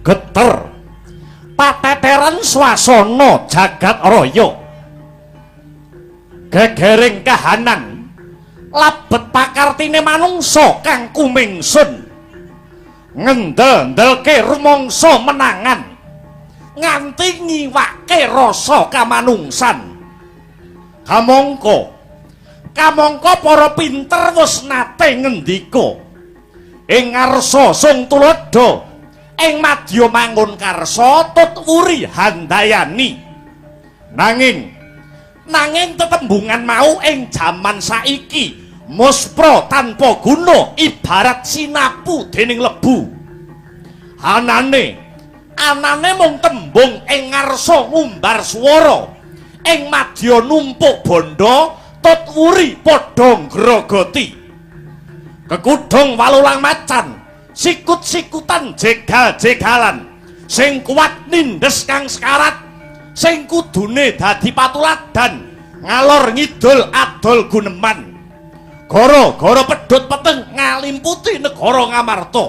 Geter pateteran swasana jagat raya. Gegering kahanan labet pakartine manungsa kang kumingsun. Ngendel-ndelke rumangsa menangan nganti ngiwake rasa kamanungsan. Kamangka kamangka para pinter wis nate ngendika ing ngarsa sung tuladha ing madya mangun karsa tut wuri handayani. Nanging tetembungan mau ing jaman saiki muspra tanpa guna ibarat sinapu dening lebu. Anane mung tembung ing ngarsa ngumbar swara, ing madya numpuk bondo tut wuri padha ngrogoti. Kekudung walulang macan, sikut-sikutan jegal-jegalan, sing kuat nindes kang sekarat, sing kudune dadi patuladan ngalor ngidul adol guneman. Gara-gara pedhot peteng ngalimputi negara Ngamarta.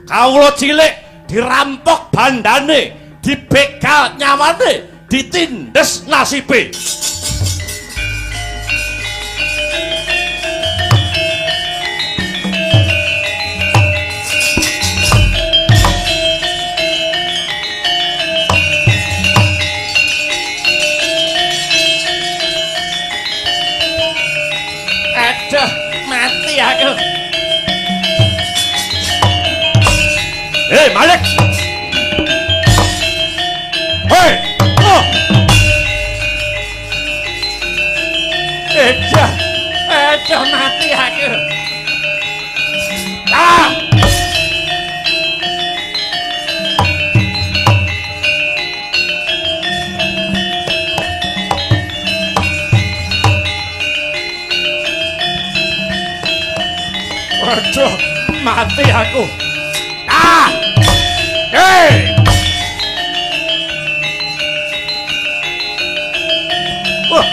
Kawula cilik dirampok bandane, dibegal nyawane, ditindes nasibe. Aduh, mati aku. Hei, Malik. Hei. Oh. Aduh, aduh mati aku. Ah! Aduh, mati aku. Ah! Hei! Wah.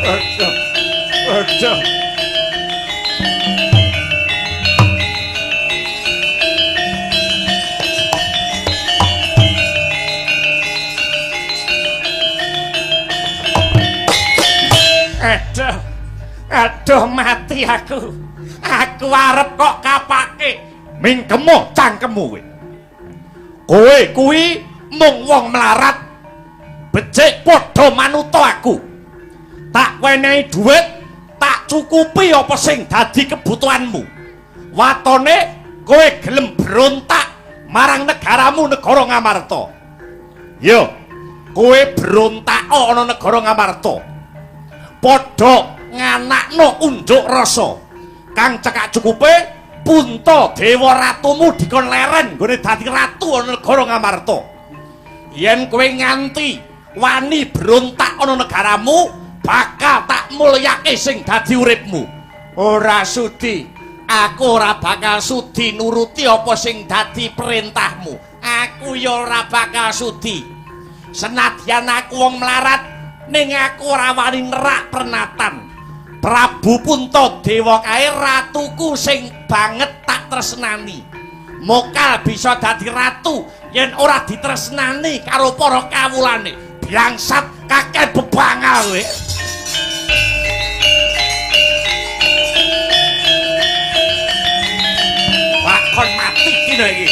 Aduh, aduh. Aduh, aduh mati aku. Aku arep kok kapake. Mingkemo cangkemmu kowe. Kowe kuwi mung wong melarat. Becik padha manuta aku. Tak wenehi dhuwit, tak cukupi apa sing dadi kebutuhanmu. Watone kowe gelem berontak marang negaramu negara Ngamarta. Yo, kowe berontak ana negara Ngamarta. Padha nganakno unjuk rasa. Kang cekak cukupe Punta Dewa ratumu dikon leren nggone dadi ratu ana negara Ngamarta. Yen kowe nganti wani berontak ana negaramu, bakal tak mulyake sing dadi uripmu. Ora sudi. Aku ora bakal sudi nuruti apa sing dadi perintahmu. Aku ya ora bakal sudi. Senadyan aku wong melarat, ning aku ora wani nerak pernatan. Prabu Puntadewa kae ratuku sing banget tak tresnani. Mokal bisa dadi ratu yen ora ditresnani karo para kawulane. Bangsat kakek bebangal kowe. Lakon mati dina iki.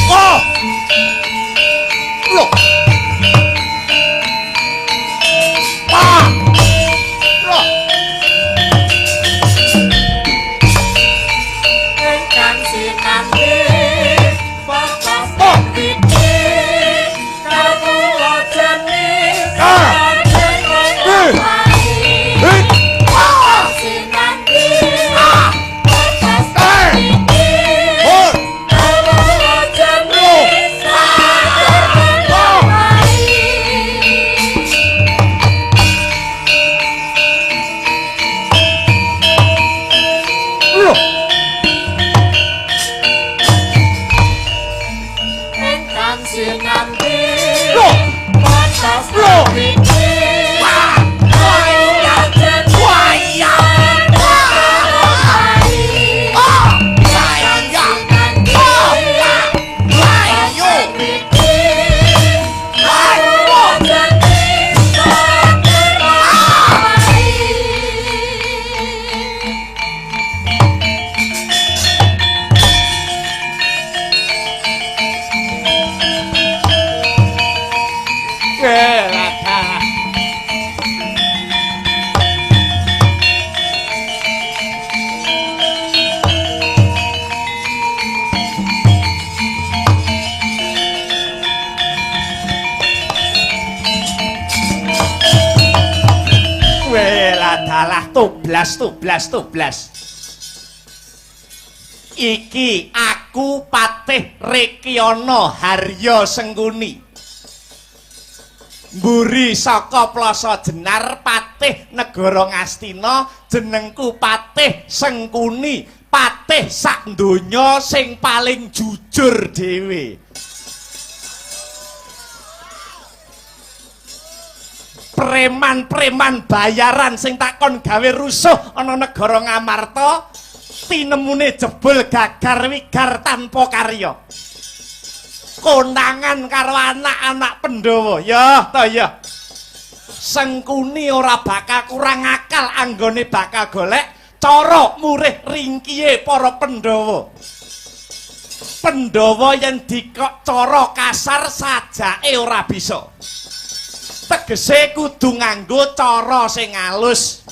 Oh! Loh. Ah! Loh. Ingkang sinambi batas Oh! witi kawula jani Ah! Eh! Eh! Ah! Sinambi Ah! batas Eh! witi Oh! kawula jani Oh! Loh. Ingkang sinambi Loh. batas Lho. Wah, wah, iya. Wah, iya. Wah. Ah, wah, iya. Ah, wah, iya. Wah, iya. Kelaka. Weladalah tublas tublas tublas. Iki aku Patih Rekyana Harya Sengkuni. Mburi saka Plasa Jenar Patih Negara Ngastina, jenengku Patih Sengkuni, patih sak donya sing paling jujur dhewe. Preman-preman bayaran sing takon gawe rusuh ana negara Ngamarta, tinemune jebul gagar wigar tanpa karya. Konangan karo anak-anak Pandhawa. Ya ta ya. Sengkuni ora bakal kurang akal anggone bakal golek cara murih ringkihe para Pandhawa. Pandhawa yen dikok cara kasar sajake ora bisa. Tegese kudu nganggo cara sing alus.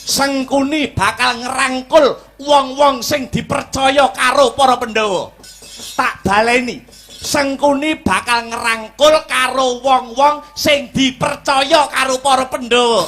Sengkuni bakal ngerangkul wong-wong sing dipercaya karo para Pandhawa. Tak baleni, Sengkuni bakal ngerangkul karo wong-wong sing dipercaya karo para Pandhawa.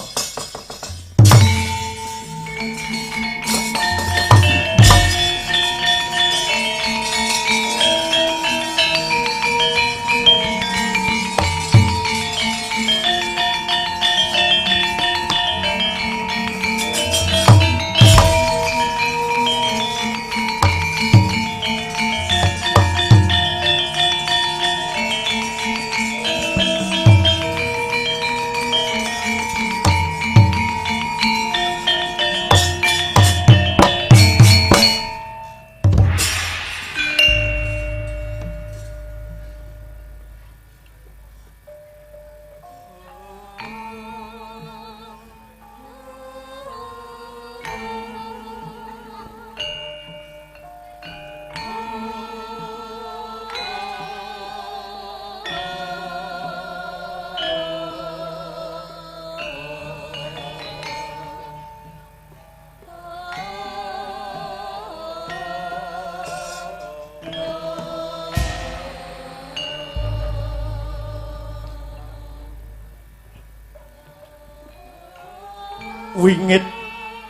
Wingit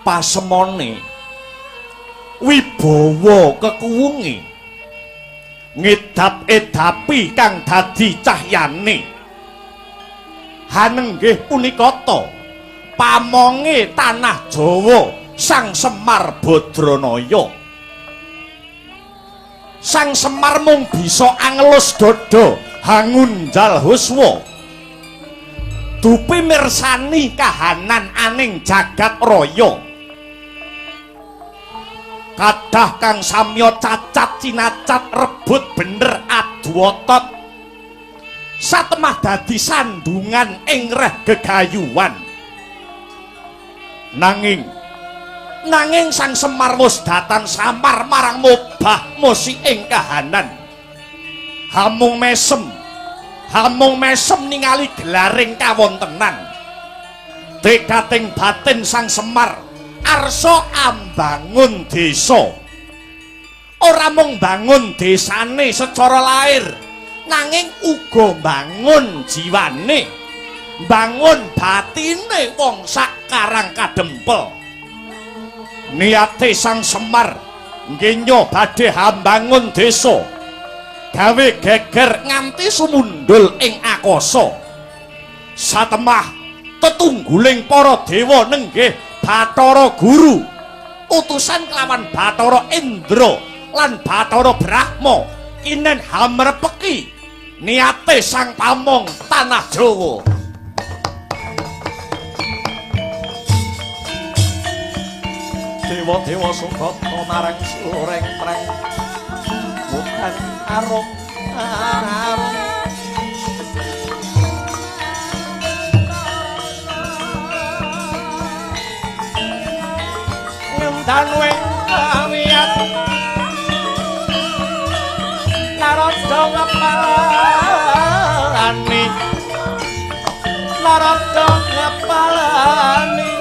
pasemone wibawa kekuwunge ngedap-edapi kang dadi cahyane. Hanenggih punika ta pamonge tanah Jawa Sang Semar Badranaya. Sang Semar mung bisa angelus dada hangunjal huswa. Dupi mirsani kahanan aning jagat raya. Kadah kang samya cacat cinacat rebut bener adu otot. Satemah dadi sandungan ing reh gegayuhan. Nanging Sang Semar wis datan samar marang mobah musi ing kahanan. Hamung mesem ningali gelaring kawontenan. Dekating batin Sang Semar arsa ambangun desa. Ora mung bangun desane secara lahir, nanging uga bangun jiwane, bangun batine wong sak Karang Kadempel. Niate Sang Semar nggenya badhe hambangun desa, gawe geger nganti sumundul ing akasa. Satemah tetungguling para dewa nenggih Bathara Guru, utusan kelawan Bathara Indra lan Bathara Brahma kinen hamrepeki Niate Sang Pamong Tanah Jawa. Dewa-dewa sugata marang sureng preng mukan arung arung ngendan wing kawiyat narada ngepalani narada ngepalani.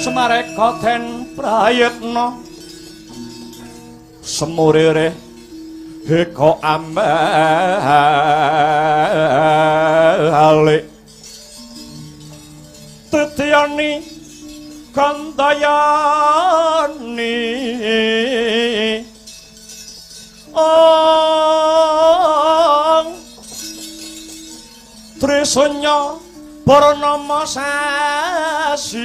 Semareka den prayitna semurire heka ambalik tetiyani kandayani ong trisanya Purnama sasi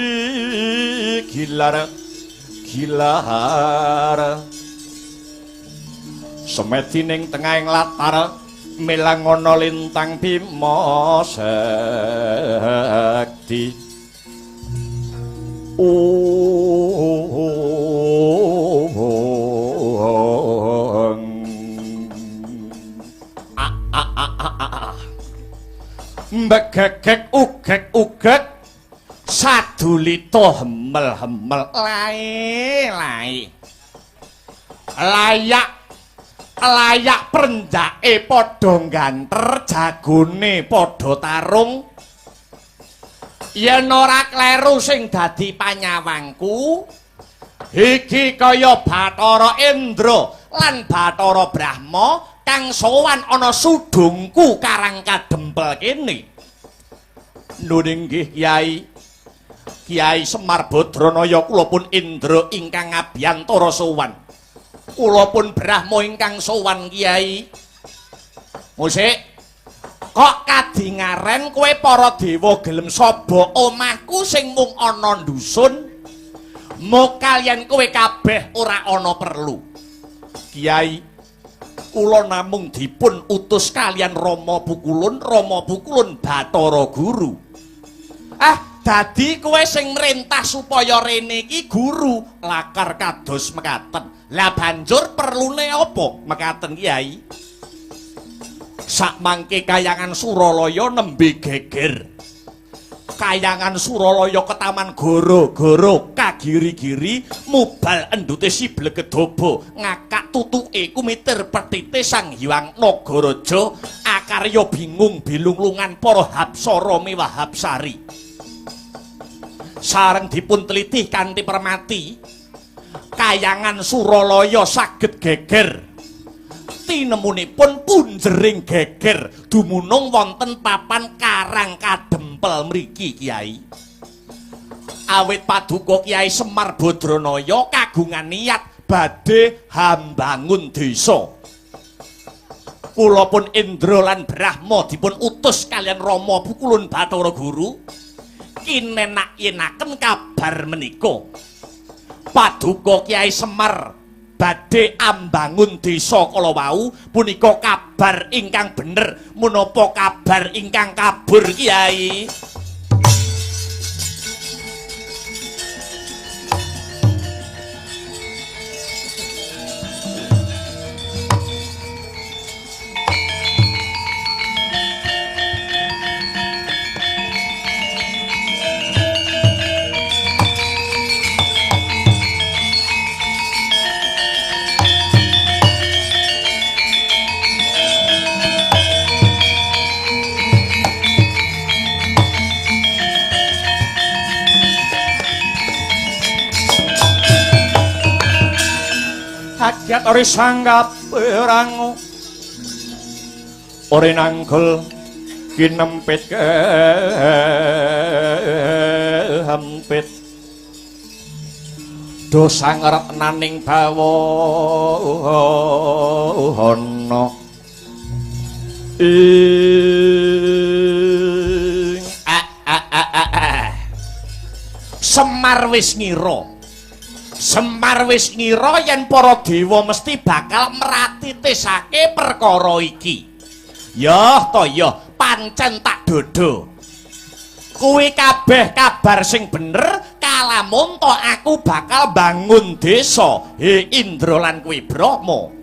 gilar gilar semedi ning tengahing latar melang ana lintang Bima Sakti. Mbegegek ugek ugek sadulita hemel-hemel lae lae layak layak prendake padha ganter jagone padha tarung yen ora kleru sing dadi panyawangku iki kaya Bathara Indra lan Bathara Brahma kang sowan ana sudungku Karang Kadempel kene. Nun inggih Kyai. Kyai Semar Badranaya kula pun Indra ingkang ngabiyantara sowan. Kula pun Brahma ingkang sowan Kyai. Musik kok kadingaren kowe para dewa gelem saba omahku sing mung ana dusun. Mo kaliyan kowe kabeh ora ana perlu. Kyai, kula namung dipun utus kaliyan Rama Pukulun, Rama Pukulun Bathara Guru. Ah, dadi kowe sing mrentah supaya rene iki guru lakar kados mekaten. Lah banjur perlune apa mekaten Kyai? Sakmangke kayangan Suralaya nembe geger. Kayangan Suralaya ketaman goro-goro kagiri-giri mubal endute si Blegedobo ngakak tutuke kumitir petite Sang Hyang Nagaraja akarya bingung bilunglungan para hapsara miwah hapsari. Sareng dipun teliti kanthi permati kayangan Suralaya saged geger. Tinemunipun punjering geger dumunung wonten papan Karang Kadempel mriki Kyai. Awit paduka Kyai Semar Badranaya kagungan niat badhe hambangun desa. Kula pun Indra lan Brahma dipun utus kaliyan Rama Pukulun Bathara Guru kinenak-yenaken kabar menika. Paduka Kyai Semar badhe ambangun desa kala wau punika kabar ingkang bener menapa kabar ingkang kabur Kyai? Kaget ori sanggap perangu ori nanggel kinempit kehempit dosa ngerep naning bawono ing a a a a a. Semar wis ngira, Semar wis ngira yen para dewa mesti bakal meratitesake perkara iki. Yah to yah, pancen tak dodo. Kuwi kabeh kabar sing bener, kalamun to aku bakal bangun desa. He Indra lan kuwi Brahma.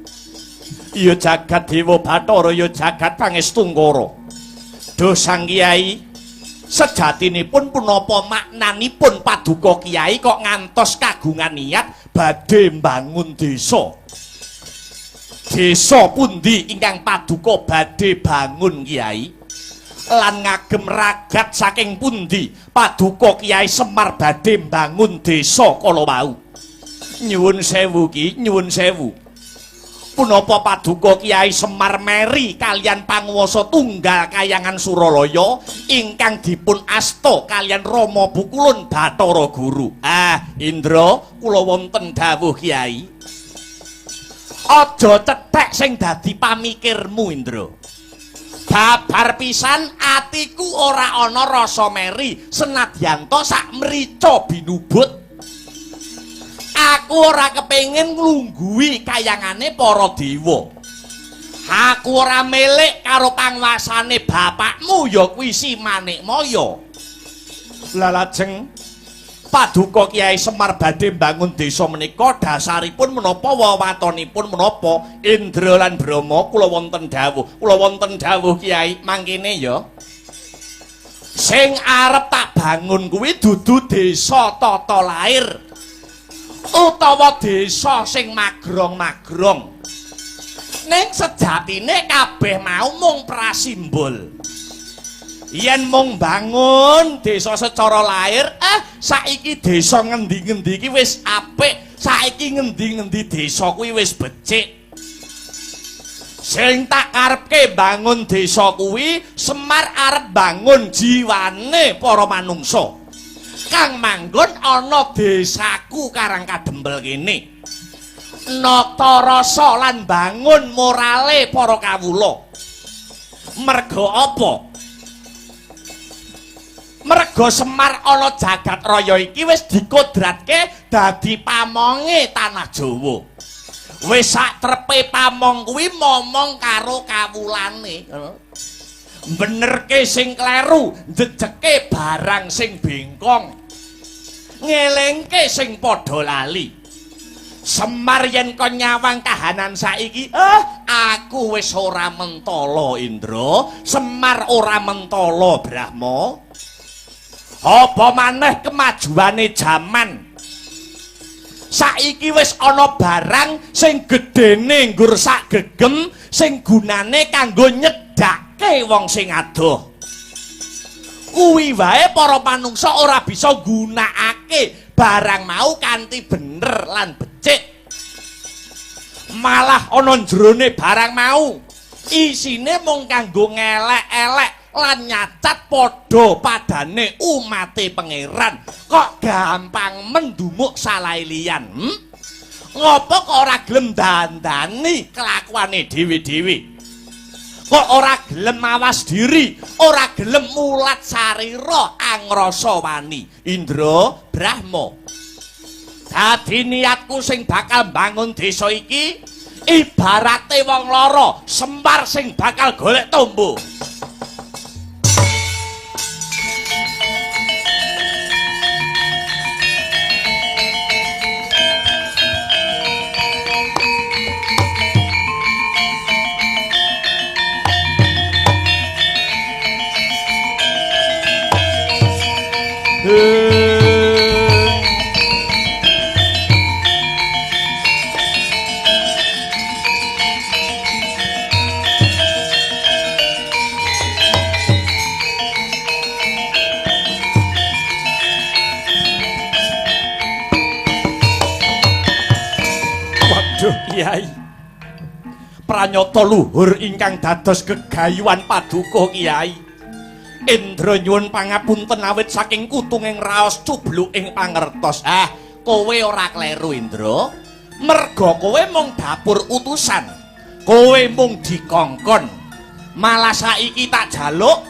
Ya jagat Dewa Bathara, ya jagat Pangestungkara. Duh Sang Kyai, sejatinipun punapa maknanipun paduka Kyai kok ngantos kagungan niat badhe mbangun desa? Desa pundi ingkang paduka badhe bangun Kyai? Lan ngagem ragat saking pundi paduka Kyai Semar badhe mbangun desa kala wau? Nyuwun sewu Ki, nyuwun sewu. Punapa paduka Kyai Semar meri kalian panguwasa tunggal kayangan Suralaya ingkang dipun asta kalian Rama Pukulun Bathara Guru? Ah, Indra, kula wonten dawuh Kyai. Aja cethek sing dadi pamikirmu, Indra. Babar pisan atiku ora ana rasa meri senadyan to sak mrica binubut. Aku ora kepengin nglungguhi kayangane para dewa. Aku ora milik karo panguwasane bapakmu ya kuwi si Manikmaya. Lah lajeng paduka Kyai Semar badhe mbangun desa menika dasaripun menapa, wewatonipun menapa? Indra lan Brahma, kula wonten dawuh. Kula wonten dawuh Kyai, mangkene ya. Sing arep tak bangun kuwi dudu desa tata lair utawa desa sing magrong-magrong. Ning sejatine kabeh mau mung prasimbol. Yen mung bangun desa secara lahir, saiki desa ngendi-ngendi iki wis apik, saiki ngendi-ngendi desa kuwi wis becik. Sing tak karepke bangun desa kuwi Semar arep bangun jiwane para manungsa kang manggon ana desaku Karang Kadempel kene. Nata rasa lan bangun morale para kawula. Merga apa? Merga Semar ana jagat raya iki wis dikodratke dadi pamonge tanah Jawa. Wis sak trepe pamong kuwi momong karo kawulane. Benerke sing kleru, njejeke barang sing bengkong, ngelingke sing padha lali. Semar yen kon nyawang kahanan saiki, aku wis ora mentala Indra, Semar ora mentala Brahma. Apa maneh kemajuane jaman saiki wis ana barang sing gedene nggur sak gegem, sing gunane kanggo nyedhake wong sing adoh. Kuwi wae para manungsa ora bisa nggunakake barang mau kanthi bener lan becik. Malah ana jerone barang mau isine mung kanggo ngelek-elek lan nyacat padha padane umate pangeran. Kok gampang mendumuk salahe liyan? Ngopo kok ora gelem dandani kelakuane dhewe-dhewe? Kok ora gelem mawas diri, ora gelem mulat sarira angrasa wani? Indra, Brahma. Dadi niatku sing bakal mbangun desa iki ibarate wong lara, Semar sing bakal golek tombo. Waduh Kyai, pranyata luhur ingkang dados gegayuhan paduka Kyai. Indra nyuwun pangapunten awit saking kutunging raos cubluking pangertos. Ah, kowe ora kleru Indra. Merga kowe mung dapur utusan. Kowe mung dikongkon. Malah saiki tak jaluk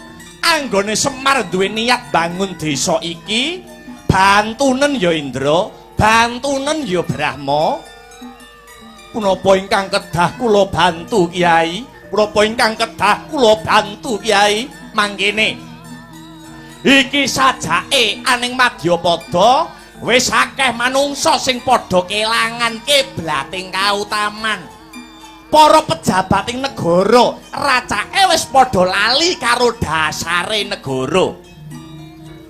anggone Semar duwe niat bangun desa iki, bantunen ya Indra, bantunen ya Brahma. Punapa ingkang kedah kula bantu Kyai? Punapa ingkang kedah kula bantu Kyai? Mangkene iki sajake aning madyapada wis akeh manungsa sing padha kelangan kiblating kautaman. Para pejabat ing negara racake wis padha lali karo dasare negara.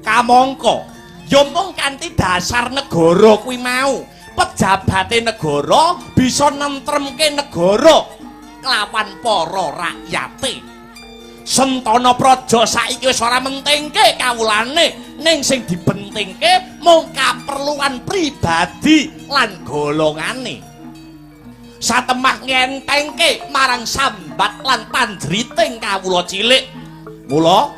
Kamangka ya mung kanthi dasar negara kuwi mau, pejabate negara bisa nentremke negara kelawan para rakyate. Sentana Praja saiki wis ora mentingke kawulane, ning sing dipentingke mung kaperluan pribadi lan golongane. Satemah ngentengke marang sambat lan panjriting kawula cilik. Mula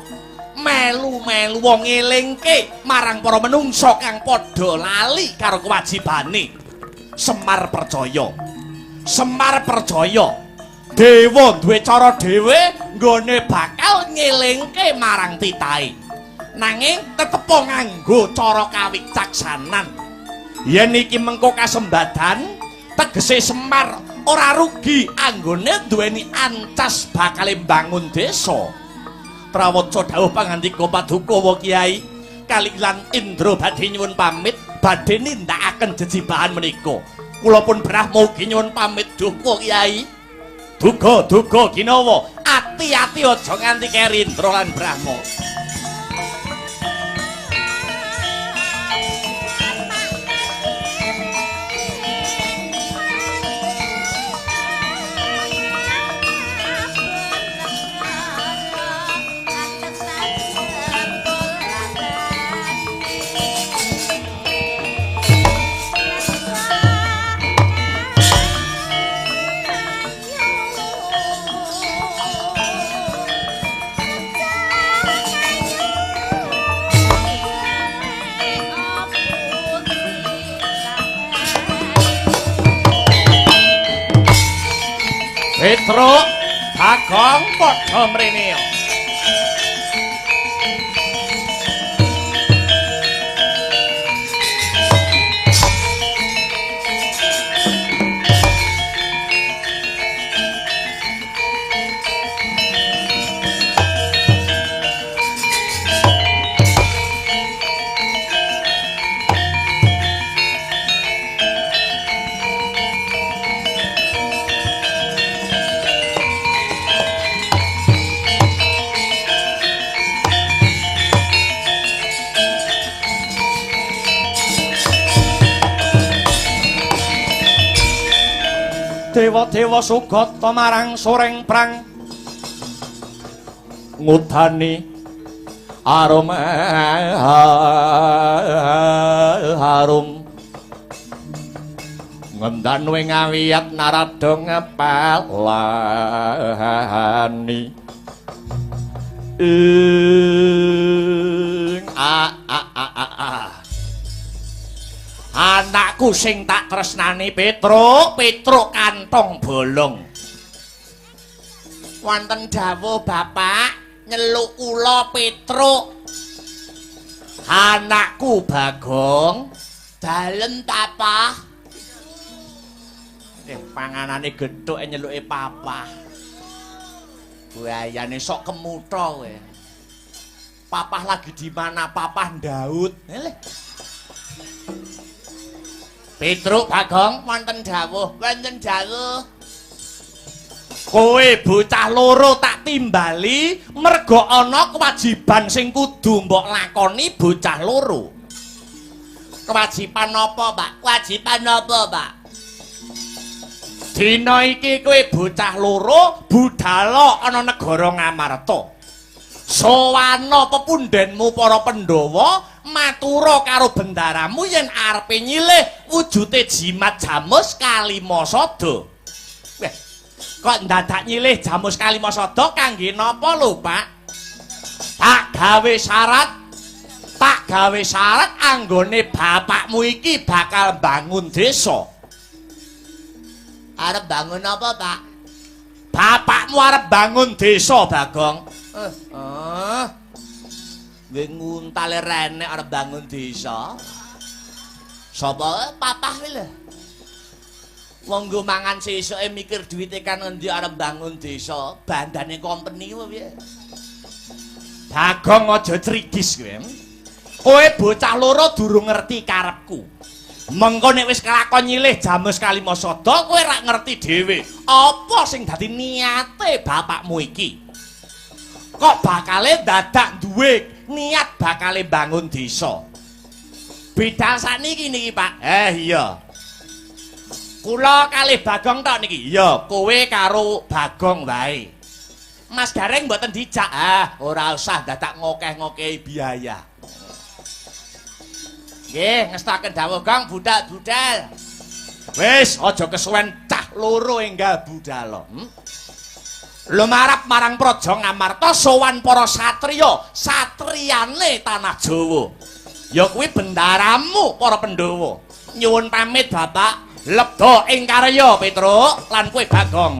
melu-melu wong ngelingke marang para menungsa kang padha lali karo kewajibane. Semar percaya. Semar percaya. Dewa duwe cara dhewe nggone bakal ngelingke marang titahe. Nanging tetepo nganggo cara kawicaksanan. Yen iki mengko kasembadan, tegese Semar ora rugi anggone duweni ancas bakal mbangun desa. Prawaca dawuh pangandika paduka wa Kyai, kaliyan Indra badhe nyuwun pamit badhe nindakaken jejibahan menika. Kula pun Brahma ugi nyuwun pamit duka Kyai. Duga duga ginawa, ati-ati aja nganti keri Indra lan Brahma. Petruk, Bagong padha mrene. Dewa-dewa sugata marang soreng prang ngudani arum harum ngendan wing awiyat narada ngepalani ing a a a a. Anakku sing tak tresnani Petruk, Petruk kantong bolong. Wonten dawuh Bapak nyeluk kula Petruk. Anakku Bagong, Dalem papah. Panganane gethuk nyeluke papah. Buayane sok kemutha kowe. Papah lagi di mana? Papah Daud. Leh. Petruk Bagong wonten dawuh, wonten dawuh. Kowe bocah loro tak timbali mergo ana kewajiban sing kudu mbok lakoni bocah loro. Kewajiban apa, Pak? Kewajiban apa, Pak? Dina iki kowe bocah loro budala ana negara Ngamarta. Sowana pepundhenmu para Pandhawa matura karo bendaramu yen arepe nyilih wujute jimat jamus Kalimasada. Weh, kok ndadak nyilih jamus Kalimasada kangge napa lho, Pak? Tak gawe syarat anggone bapakmu iki bakal bangun desa. Arep bangun apa, Pak? Bapakmu arep bangun desa, Bagong. Nggih nguntale renek arep bangun desa. Sapa? Papah kuwi lho. Wong nggo mangan sesuke mikir duwite kan endi arep bangun desa, bandane company apa piye? Bagong aja crigis kowe. Kowe bocah loro durung ngerti karepku. Mengko nek wis kelakon nyilih jamus Kalimasada kowe rak ngerti dhewe apa sing dadi niate bapakmu iki. Kok bakale dadak duwe niat bakale bangun desa. Beda sakniki niki, Pak. Iya. Kula kalih Bagong tok niki. Iya, kowe karo Bagong wae. Mas Gareng mboten dijak. Ah, ora usah dadak ngokeh-ngokehi biaya. Nggih, ngestaken dawuh Gong, budal-budal. Wis, aja kesuwen cah loro enggal budal. Lumarap marang Praja Ngamarta sowan para satriya, satriyane tanah Jawa. Ya kuwi bendaramu para Pandhawa. Nyuwun pamit Bapak, lebda ing karya Petruk lan kowe Bagong.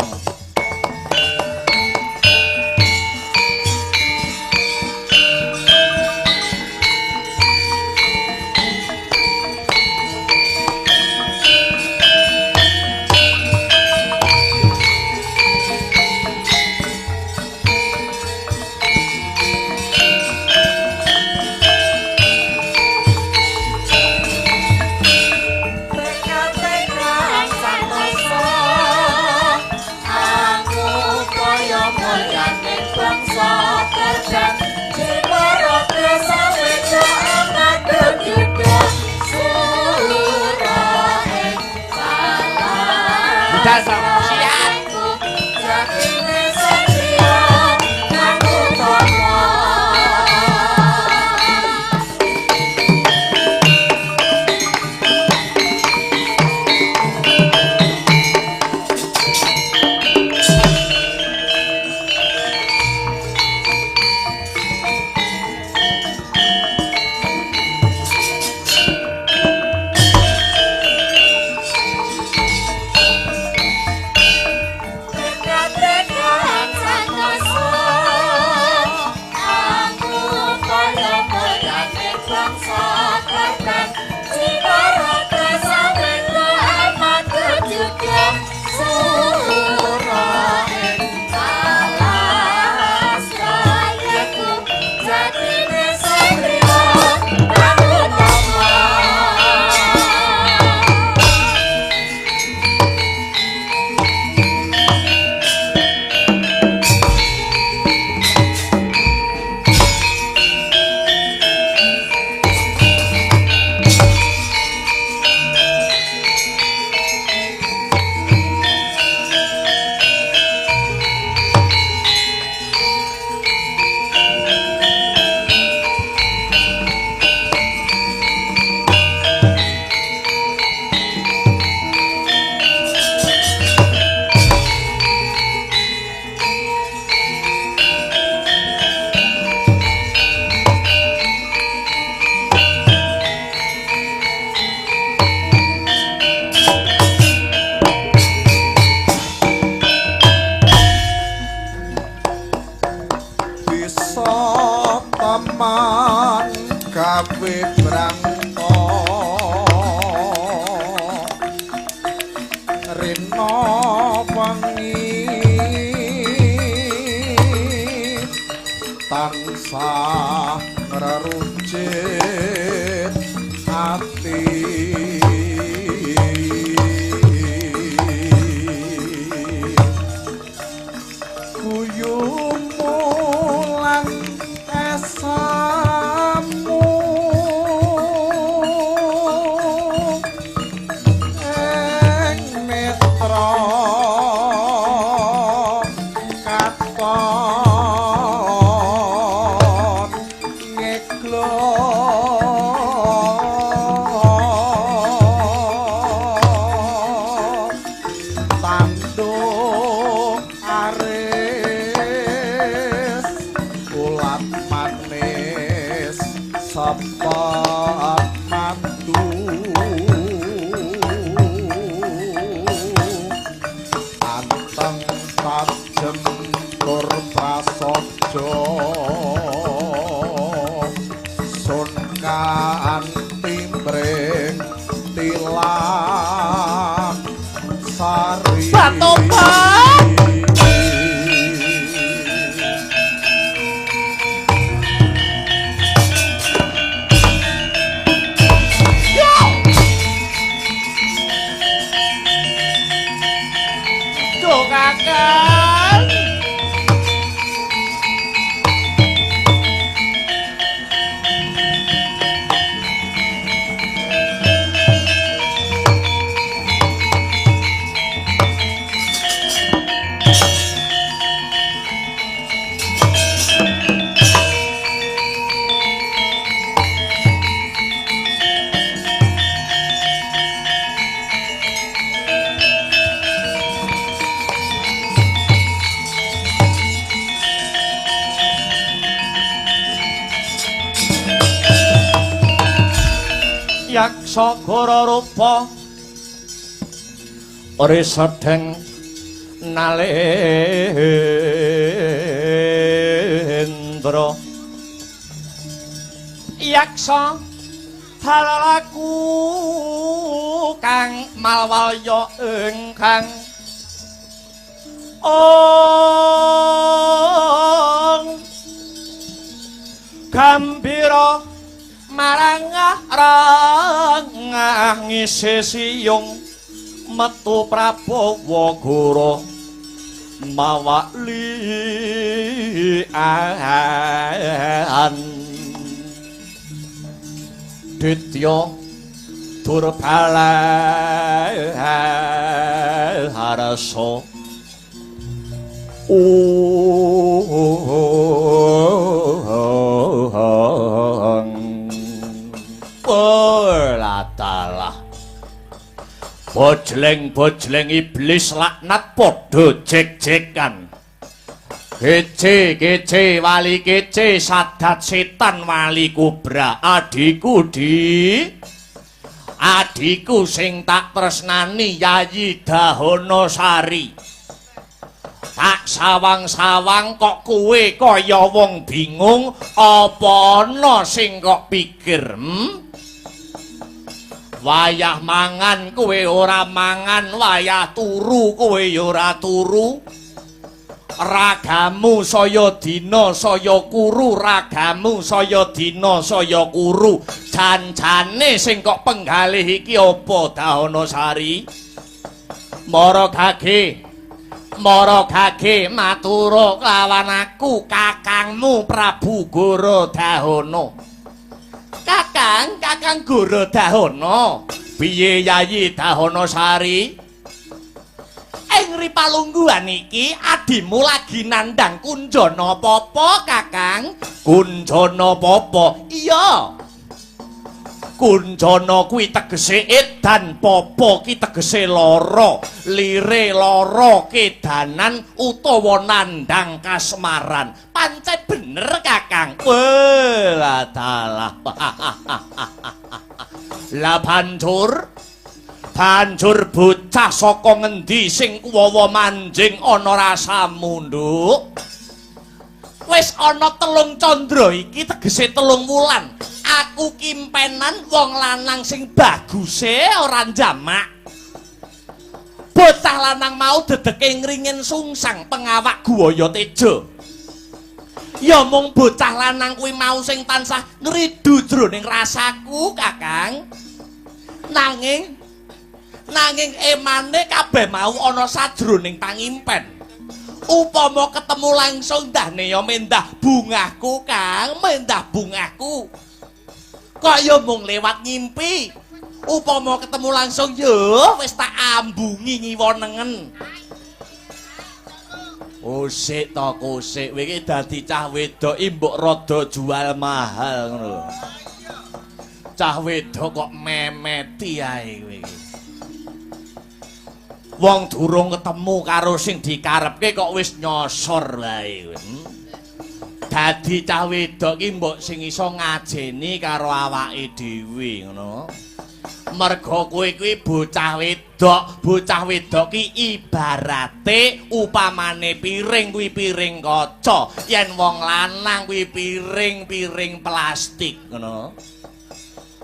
Bisa teman gawe brangta. Tansah ngrerucit ati guyumu lan esamu ing mitra katon ngeglok tanduk aris ulat manis sepet madu anteng tajem tur prasaja sun kanthi mring tilam sari. Batopa. Duh, Kakang. Yaksa Goro rupa risedheng nalendra. Yaksa dalalaku kang malwalya ingkang ong gambira marang rangah ngisi siyung metu Prabawa Goro mawaklian ditya durbala harasa Latalah bojleng-bojleng iblis laknat padha jek-jekan. Kece-kece wali kece sadat setan wali kubra adhiku di adhiku sing tak tresnani Yayi Dahana Sari. Tak sawang-sawang kok kowe kaya wong bingung apa ana sing kok pikir? Wayah mangan kowe ora mangan, wayah turu kowe ya ora turu. Ragamu saya dina saya kuru, ragamu saya dina saya kuru. Jan-jane sing kok penggalih iki apa Dahana Sari? Mara gage, mara gage matura kelawan aku kakangmu Prabu Goro Dahana. Kakang, Kakang Goro Dahana. Piye Yayi Dahana Sari? Ing ripalungguhan iki adimu lagi nandhang kunjana papa, Kakang? Kunjana papa? Iya. Kunjana kuwi tegese edan, papa ki tegese lara. Lire lara kedanan utawa nandhang kasmaran. Pancen bener, Kakang. Wah, dalah. Lah banjur banjur bocah saka ngendi sing kuwawa manjing ana rasamu, Nduk? Wis ana 3 candra iki tegese 3 wulan. Aku kimpenan wong lanang sing baguse ora njamak. Bocah lanang mau dedeke ngringin sungsang pengawak Guwaya Teja. Ya mung bocah lanang kuwi mau sing tansah ngridu jroning rasaku, Kakang. Nanging emane kabeh mau ana sajroning pangimpen. Upama ketemu langsung ndahne ya mendah bungahku, Kang, mendah bungahku. Kok ya mung lewat ngimpi. Upama ketemu langsung ya wis tak ambungi ngiwa nengen. Osik to kosik, kowe iki dadi cah wedok mbok rada jual mahal ngono lho. Cah wedok kok memeti ae kowe iki. Wong durung ketemu karo sing dikarepke kok wis nyosor wae kowe. Dadi cah wedok iki mbok sing iso ngajeni karo awake dhewe ngono. Merga kowe kuwi bocah wedok ki ibarate upamane piring kuwi piring kaca, yen wong lanang kuwi piring-piring plastik ngono.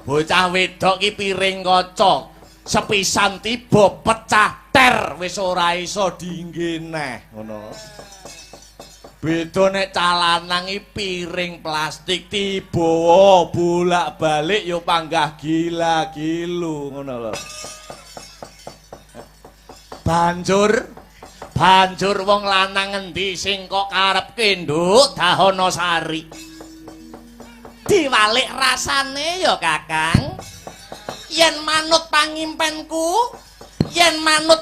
Bocah wedok ki piring kaca, sepisan tiba pecah ter wis ora iso diengge neh ngono. Beda nek cah lanang iki piring plastik tiba bolak-balik ya panggah gila-gilu ngono lho. Banjur wong lanang endi sing kok karepke Nduk Dahana Sari? Diwalik rasane ya, Kakang. Yen manut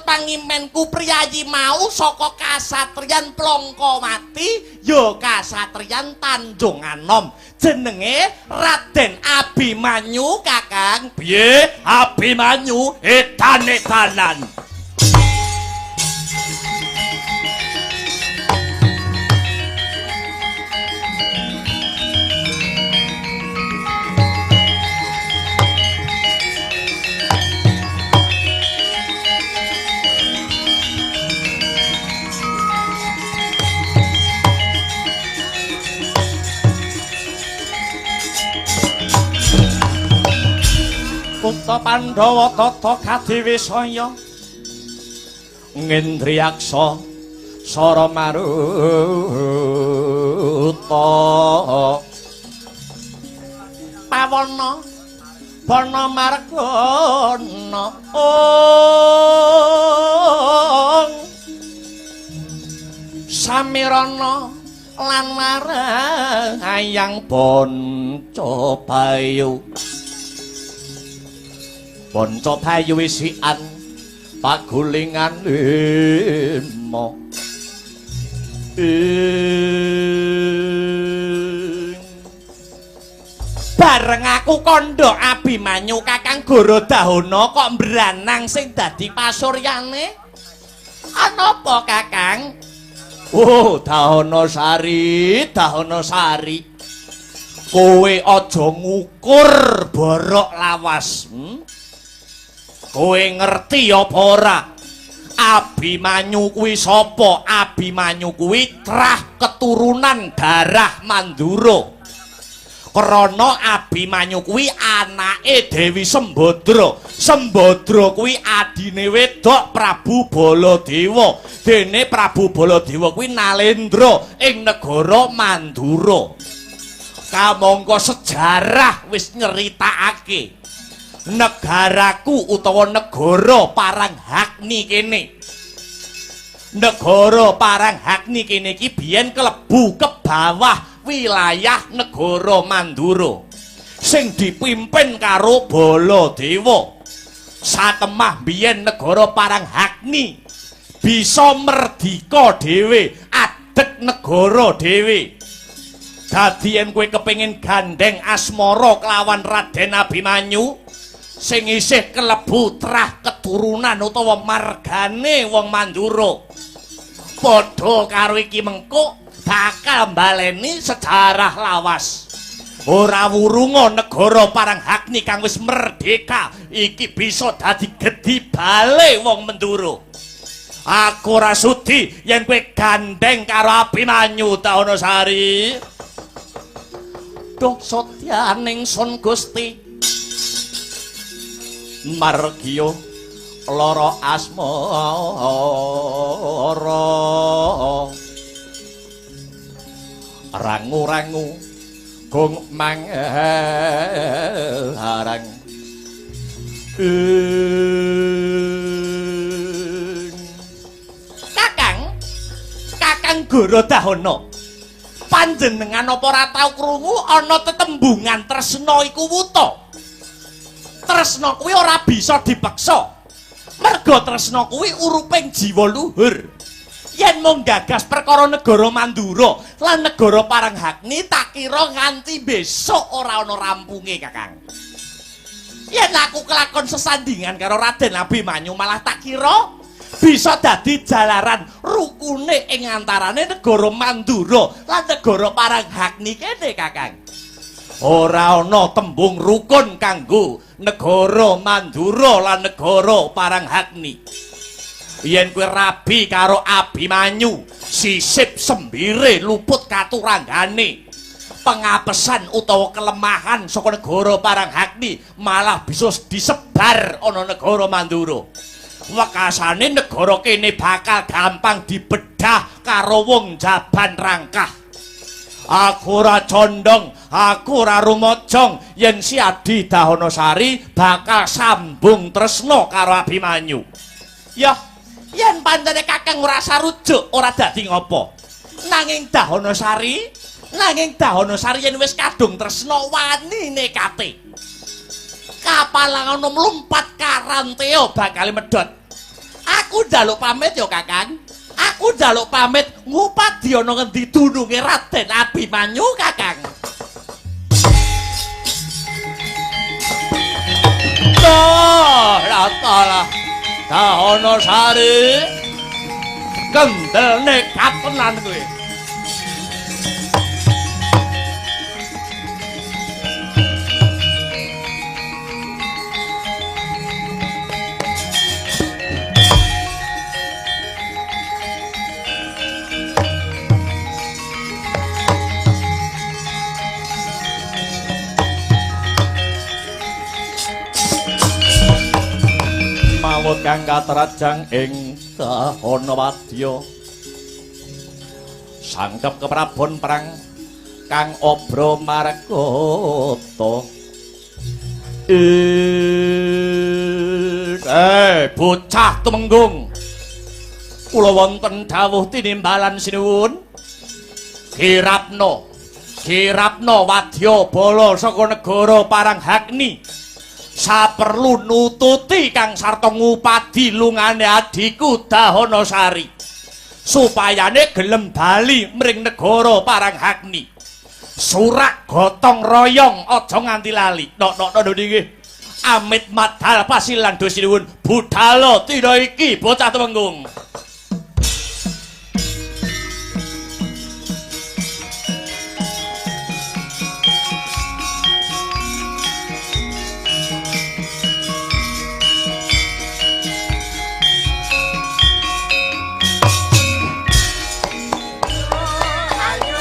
pangimpenku priyayi mau saka kasatriyan Plongkowati ya kasatriyan Tanjung Anom, jenenge Raden Abimanyu, Kakang. Piye Abimanyu? Edan-edanan. Kutha Pandhawa tata kadiwisaya ngendriyaksa sara maruta pawana bana margana ong samirana lan marayang bonco bayu. Bonco bayu wisian pagulingan lima bareng aku kandha Abimanyu Kakang Goro Dahana kok mbranang sing dadi pasuryane. Ana apa, Kakang? Oh, Dahana Sari, Dahana Sari. Kowe aja ngukur borok lawas. Kowe ngerti apa ora? Abimanyu kuwi sapa? Abimanyu kuwi trah keturunan darah Mandura. Krana Abimanyu kuwi anake Dewi Sembadra. Sembadra kuwi adine wedok Prabu Baladewa. Dene Prabu Baladewa kuwi Nalendra ing negara Mandura. Kamangka sejarah wis nyeritakake negaraku utawa negara Paranghakni kene. Negara Paranghakni kene iki biyen klebu ke bawah wilayah negara Mandura sing dipimpin karo Baladewa. Satemah biyen negara Paranghakni bisa merdika dhewe, adeg negara dhewe. Dadi yen kowe kepengin gandeng asmara kelawan Raden Abimanyu sing isih kelebu trah keturunan utawa margane wong Mandura, padha karo iki mengko bakal mbaleni sejarah lawas. Ora wurunga negara Paranghakni kang wis merdeka iki bisa dadi gedhi bale wong Mandura. Aku ora sudi yen kowe gandeng karo Abimanyu Dahana Sari. Duh setyaning sun Gusti margiya lara asmara Rangu-rangu gong mangharang. Kakang, Kakang Goro Dahana, panjenengan apa ora tau krungu ana tetembungan tresna iku wuta? Tresna kuwi ora bisa dipeksa. Merga tresna kuwi uruping jiwa luhur. Yen mung gagas perkara negara Mandura lan negara Paranghagni tak kira nganti besok ora ana rampunge, Kakang. Yen aku kelakon sesandingan karo Raden Abimanyu malah tak kira bisa dadi jalaran rukune ing antarane negara Mandura lan negara Paranghagni kene, Kakang. Ora ana tembung rukun kanggo negara Mandura lan negara Paranghagni. Yen kowe rabi karo Abimanyu, sisip sembire luput katuranggane. Pengapesan utawa kelemahan saka negara Paranghagni malah bisa disebar ana negara Mandura. Wekasane negara kene bakal gampang dibedah karo wong jaban rangkah. Aku ora condong, aku ora rumojong yen si Adi Dahanasari bakal sambung tresna karo Abimanyu. Yah, yen pancene Kakang ora sarujuk ora dadi ngopo. Nanging Dahanasari yen wis kadung tresna wani nekate. Kapal ana mlumpat karanteo bakal medhot. Aku njaluk pamit ya, Kakang. Aku njaluk pamit ngupadi ana ngendi dununge Raden Abimanyu, Kakang. Lah, Dahanasari kendel nekat tenan kowe. Mawut kang katrajang ing Dahana Wadya. Sangkep keprabon perang kang obra markata. Bocah tumenggung. Kula wonten dawuh tinimbalan sinuwun. Kirapna, kirapna wadya bala saka negara Paranghagni. Saperlu nututi kang sarta ngupadi lungane adhiku Dahanasari supayane gelem bali mring negara Paranghagni. Surak gotong royong aja nganti lali. Nok-nok nggih. Amit madal pasilan do sinuwun budala dina iki bocah tumenggung. Ayo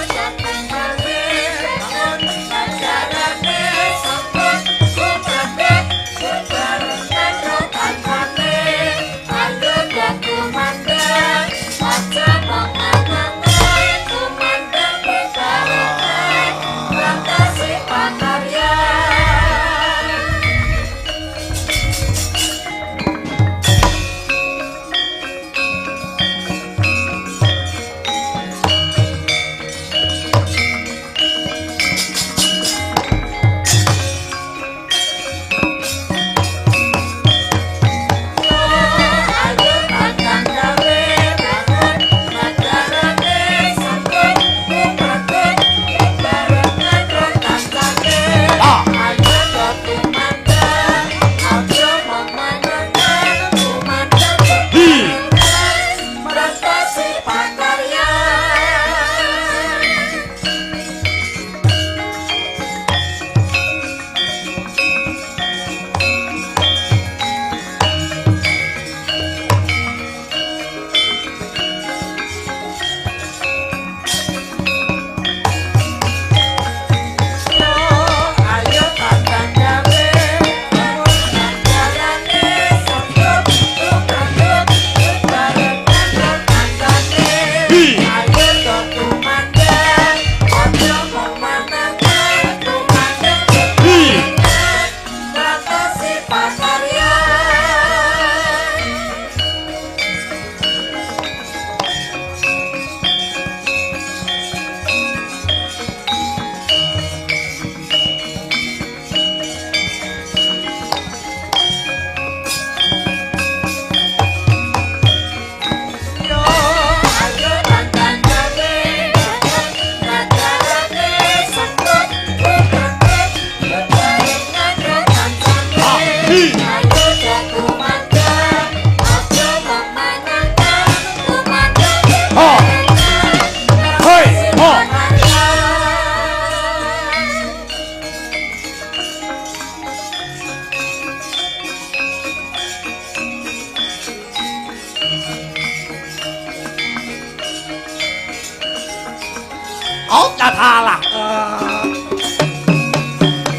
Oh, ya salah.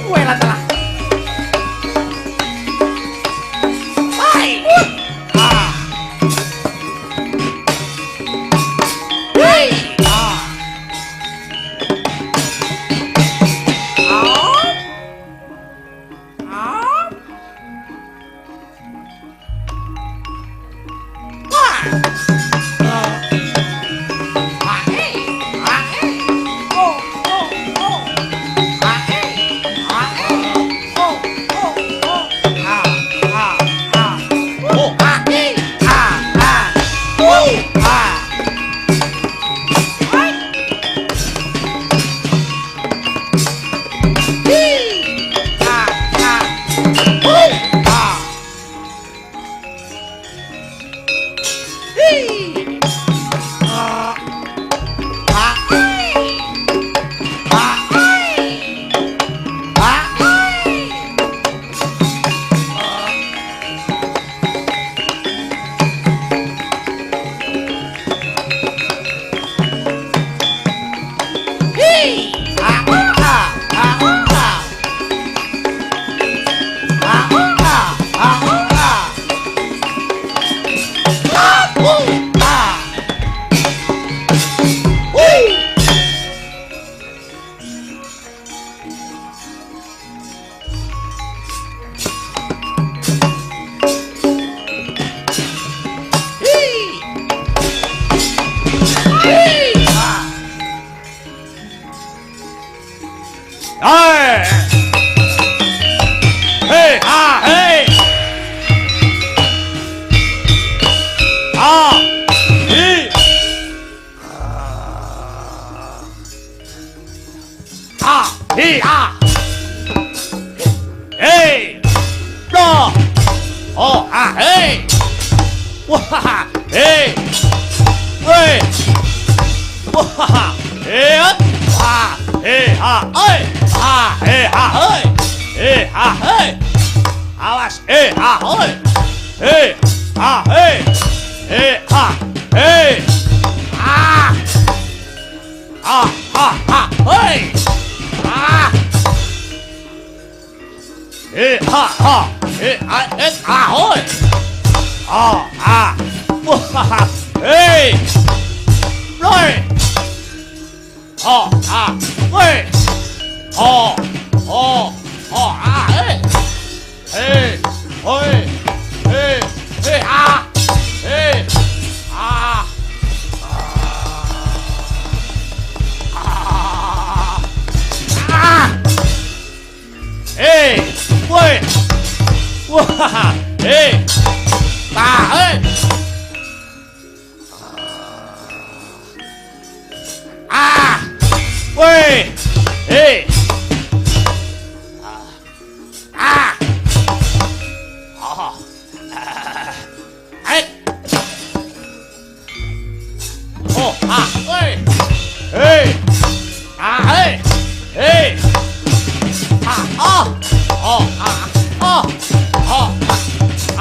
Kowe lah salah. Hai. Ah. Hei. Ah. Ah. Ah.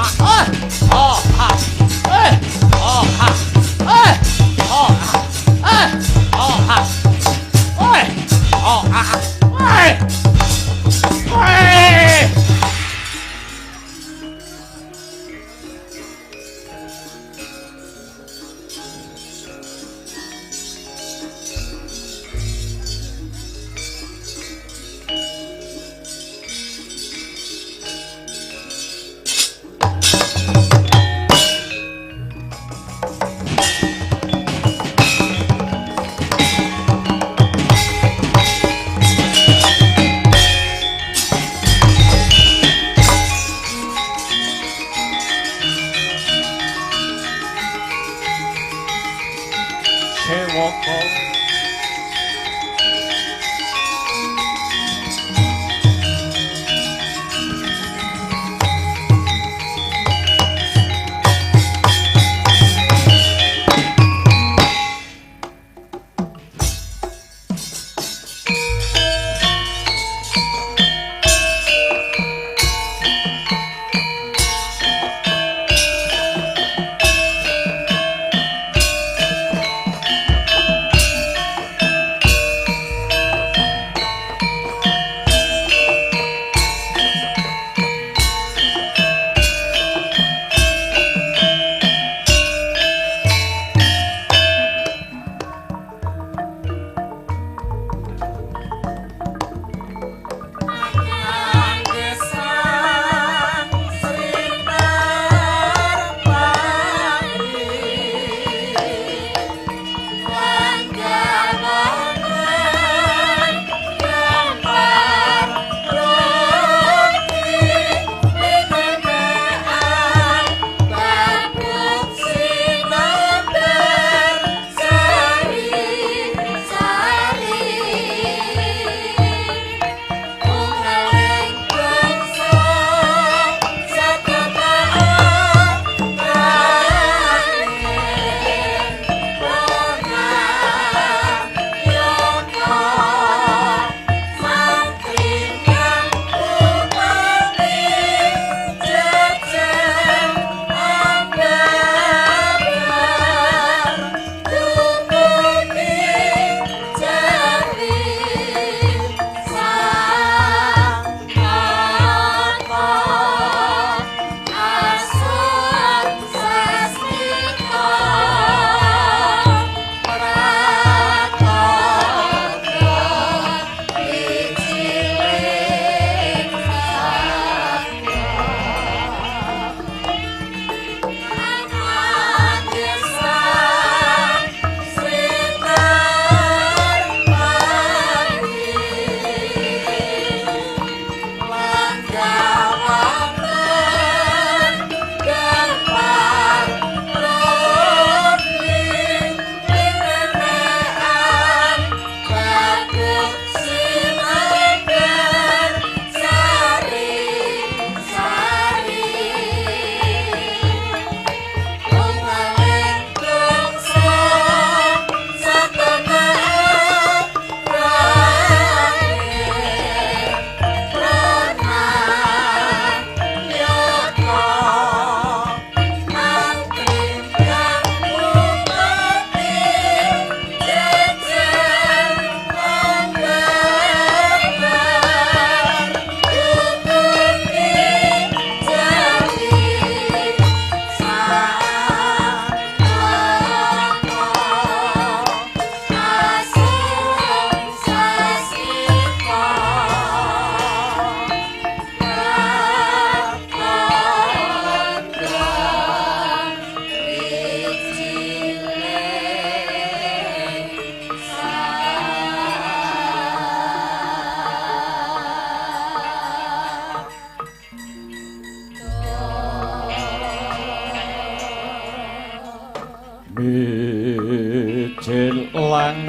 Wah.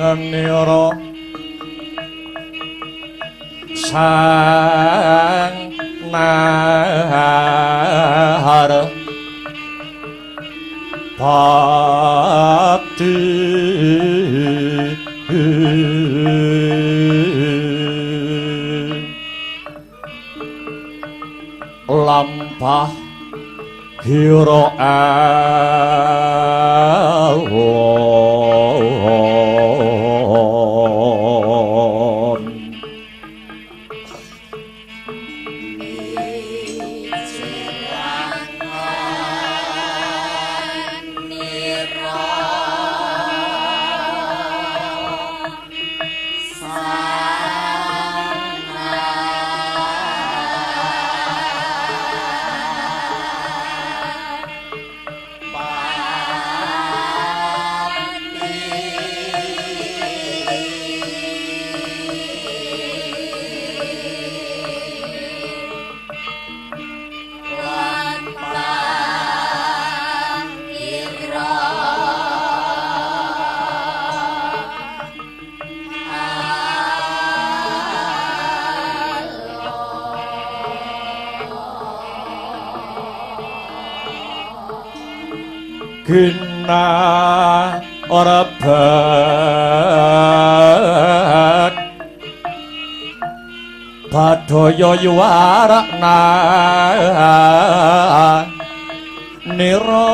Nira sang nahar pati lampah hira awon. Gina ora bek badaya yuwarakna nira.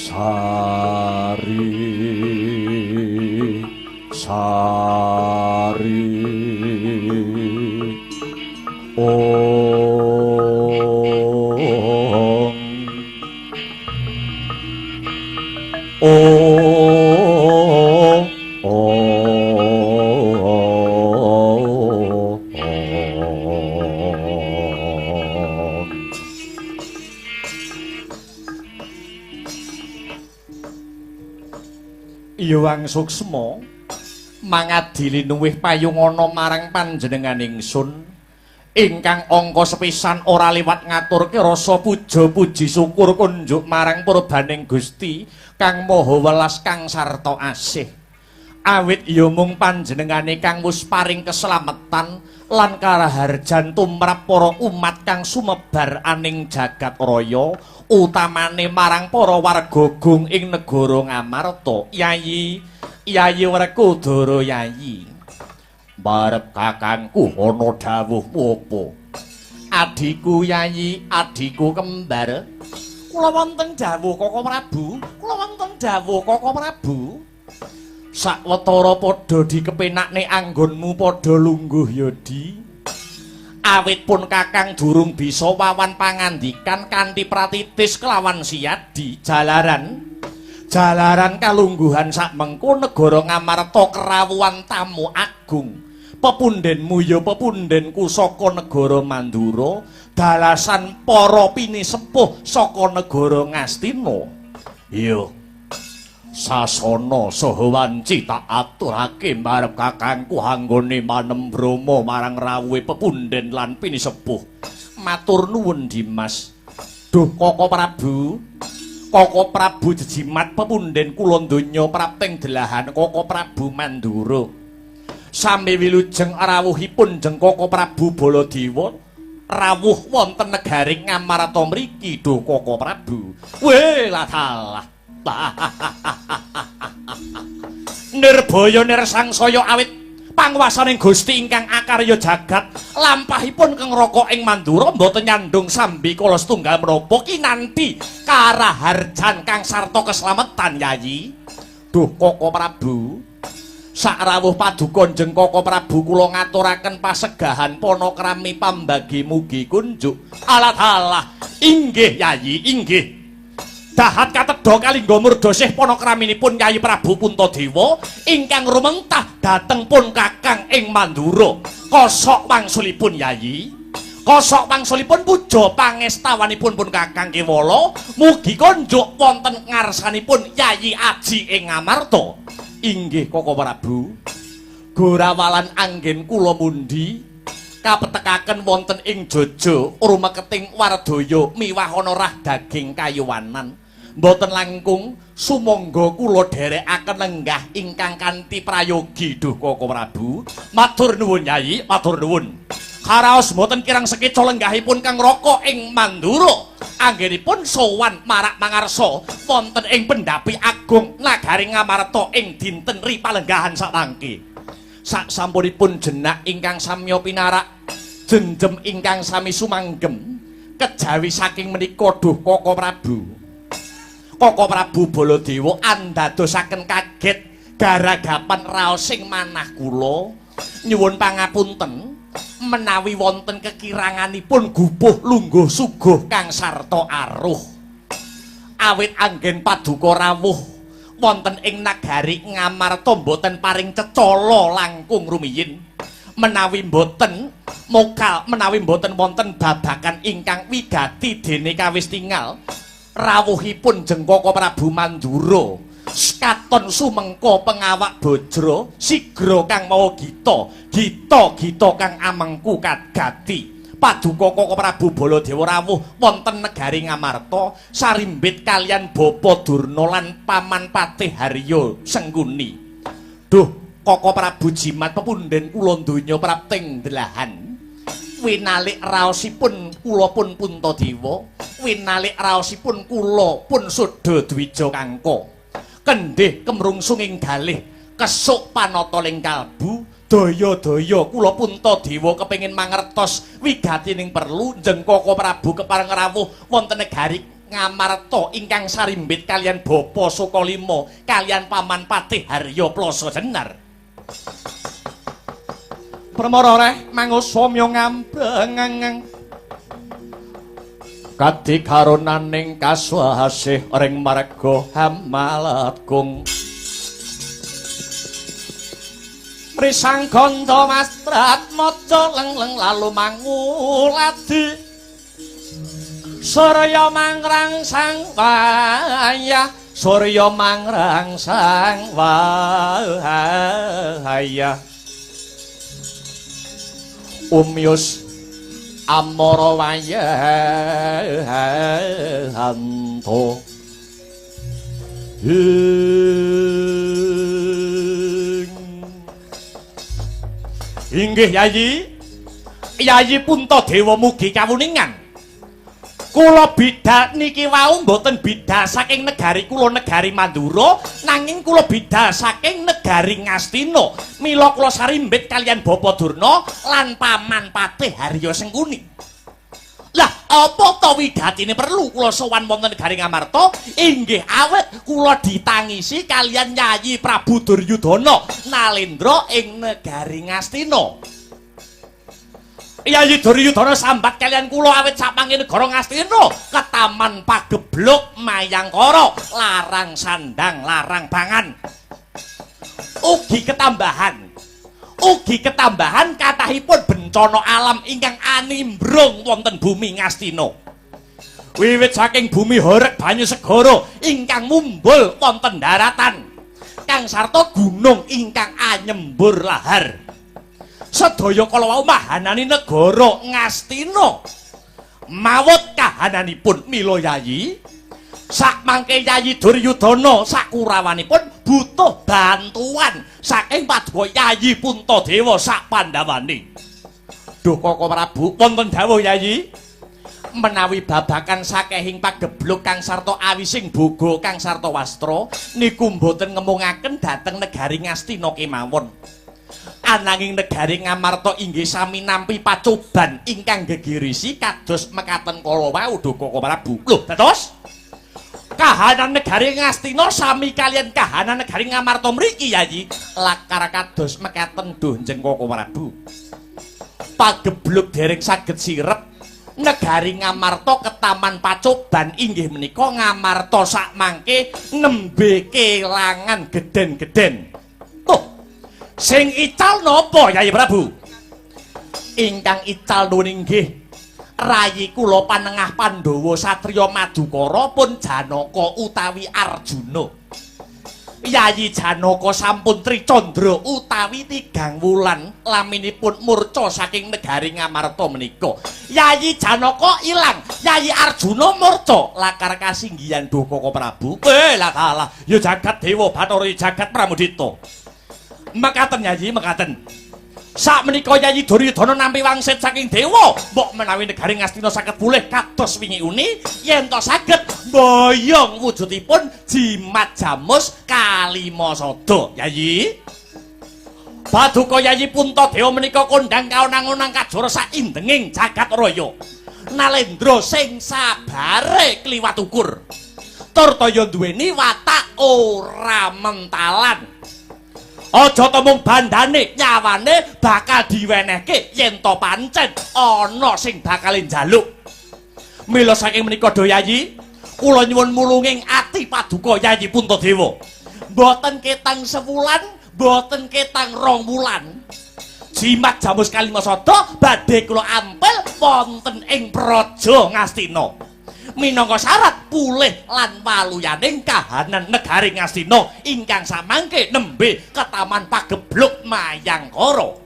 Sari sari om om om. Hyang Suksma mangadili nuwih payungana marang panjenengan ingsun ingkang angka sepisan ora liwat ngaturke rasa puja puji syukur kunjuk marang purbaning Gusti kang maha welas kang sarta asih. Awit ya mung panjenengane kang wis paring keslametan lan karaharjan tumrap para umat kang sumebar aning jagat raya, utamane marang para warga gung ing negara Ngamarta. Yayi, Yayi Werkudara Yayi. Marep kakangku ana dawuhmu apa? Adhiku Yayi, adhiku kembar. Kula wonten dawuh Koko Prabu, kula wonten dawuh Koko Prabu. Sawetara padha dikepenakne anggonmu padha lungguh ya Di. Awit pun kakang durung bisa wawan pangandikan kanthi pratitis kelawan siyadi jalaran jalaran kalungguhan sakmengko negara Ngamarta kerawuhan tamu agung. Pepundhenmu ya pepundhenku saka negara Mandura, dalasan para pinisepuh saka negara Ngastina. Iya. Sasana saha wanci tak aturake marep kakangku anggone manembrama marang rawuhe pepundhen lan pinisepuh. Matur nuwun Dimas. Duh Koko Prabu, Koko Prabu jejimat pepunden kula donya prapting delahan Koko Prabu Mandura. Sami wilujeng rawuhipun jeng Koko Prabu Baladewa rawuh wonten negari Ngamarta mriki duh Koko Prabu. Weh ladalah. Nirbaya nirsangsaya awit panguwasaning Gusti ingkang akarya jagat lampahipun keng raka ing Mandura mboten nyandung sambi kala setunggal menapa kinanti karaharjan kang sarta keslametan Yayi. Duh Koko Prabu, sakrawuh paduka jeng Koko Prabu kula ngaturaken pasegahan panakrami pambagi mugi kunjuk. Alah inggih Yayi, inggih. Dahat katedha kalingga murdosih panakraminipun Yayi Prabu Puntadewa ingkang rumentah dhateng pun Kakang ing Mandura. Kosok wangsulipun Yayi, kosok wangsulipun puja pangestawanipun pun Kakang Kewala mugi konjuk wonten ngarsanipun Yayi Aji ing Ngamarta. Inggih Koko Prabu, gorawalan anggen kula mundhi kapetekaken wonten ing Jojo rumeketing wardaya miwah ana rah daging kayuwanan. Mboten langkung sumangga kula dherekaken lenggah ingkang kanthi prayogi duh Koko Prabu. Matur nuwun Yayi, matur nuwun. Karaos mboten kirang sekeca lenggahipun Kang Raka ing Mandura. Anggenipun sowan marak mangarsa wonten ing pendhapi agung nagari Ngamarta ing dinten ri palenggahan samangke. Sak sampunipun jenak ingkang samya pinarak, jenjem ingkang sami sumanggem, kejawi saking menika duh Koko Prabu. Koko Prabu Baladewa andadosaken kaget garagapan raosing manah kula. Nyuwun pangapunten menawi wonten kekiranganipun gupuh lungguh suguh kang sarta aruh. Awit anggen paduka rawuh wonten ing nagari Ngamarta mboten paring cecala langkung rumiyin. Menawi mboten mokal, menawi mboten wonten babagan ingkang wigati dene kawis tingal rawuhipun jeng Koko Prabu Mandura katon sumengko pengawak bajra sigra kang mawa gita gita gita kang amengku kagati. Paduka Koko Prabu Baladewa rawuh wonten negari Ngamarta sarimbit kalian Bapa Durna lan Paman Patih Harya Sengkuni. Duh Koko Prabu jimat pepunden kula donya prapting delahan. Winalik raosipun kula pun Puntadewa, winalik raosipun kula pun Suda Dwija Kangka. Kendhih kemrungsung ing galih kesuk panata ing kalbu, daya-daya kula Puntadewa kepengin mangertos wigatining perlu jeng Koko Prabu kepareng rawuh wonten negari Ngamarta ingkang sarimbit kalian Bapa Sukalima kalian Paman Patih Harya Plasa Jenar. Permara reh mangusomya ngambrengang kadi karunaning kaswasih ring marga hamaletgung risang gandha mastrat maca leng-leng lalu manguladi surya mangrangsang wayah surya mangrangsang wayah umyus amara wayahanto. Inggih Yayi, Yayi Puntadewa mugi kawuningan. Kula bidal niki wau mboten bidal saking negari kula negari Mandura, nanging kula bidal saking negari Ngastina. Mila kula sarimbit kalian Bapa Durna lan Paman Patih Harya Sengkuni. Lah, apa ta wigatine perlu kula sowan wonten negari Ngamarta? Inggih awet kula ditangisi kalian Yayi Prabu Duryudana Nalendra ing negari Ngastina. Yayi Duryudana sambat kalian kula awit sapangi negara Ngastina ketaman pagebluk Mayangkara larang sandang larang pangan. Ugi ketambahan kathahipun bencana alam ingkang animbrung wonten bumi Ngastina. Wiwit saking bumi horeg banyu segara ingkang mumbul wonten daratan kang sarta gunung ingkang anyembur lahar. Sedaya kala wau mahanani negara Ngastina. Mawut kahananipun mila Yayi. Sakmangke Yayi Duryudana sakurawanipun butuh bantuan saking paduka Yayi Puntadewa sak pandhawane. Duh Koko Prabu, wonten dawuh Yayi. Menawi babakan sakehing pagebluk kang sarta awising boga kang sarta wastra niku mboten ngemungaken dhateng negari Ngastina kemawon. Ananging negari Ngamarta inggih sami nampi pacoban ingkang gegirisi kados mekaten kala wau Duh Koko Prabu. Lho, dados kahanan negari Ngastina sami kaliyan kahanan negari Ngamarta mriki Yayi lakar kados mekaten duh Njeng Koko Prabu. Pagebluk dereng saged sirep negari Ngamarta ketaman pacoban inggih menika Ngamarta sakmangke nembe kelangan geden-geden. Tuh, sing ical napa Yayi Prabu? Ingkang ical nuwun inggih rayi kula panengah Pandhawa satriya Madukara pun Janaka utawi Arjuna. Yayi Janaka sampun tricandra utawi 3 wulan laminipun murca saking negari Ngamarta menika. Yayi Janaka ilang, Yayi Arjuna murca lakar kasinggihan Duh Koko Prabu. Lah kalah, ya jagat dewa Bathara jagat Pramudita. Mekaten Yayi, mekaten. Sakmenika Yayi Duryudana nampi wangsit saking dewa, mbok menawi negari Ngastina saged pulih kados wingi uni, yen to saged mboyong wujudipun jimat jamus kalimasada. Yayi, paduka Yayi Puntadewa menika kondhang kaonang-onang kajara saindenging jagat raya. Nalendra sing sabare kliwat ukur. Tur toya duweni watak ora mentalan. Aja to mung bandane, nyawane bakal diwenehke yen to pancen ana sing bakal njaluk. Mila saking menika do Yayi, kula nyuwun mulunging ati paduka Yayi Puntadewa. Mboten ketang sewulan, mboten ketang 2 wulan. Jimat jamus kalimasada badhe kula ampil wonten ing Praja Ngastina. Minangka syarat pulih lan waluyaning kahanan negari Ngastina ingkang samangke nembe ketaman pagebluk Mayangkara.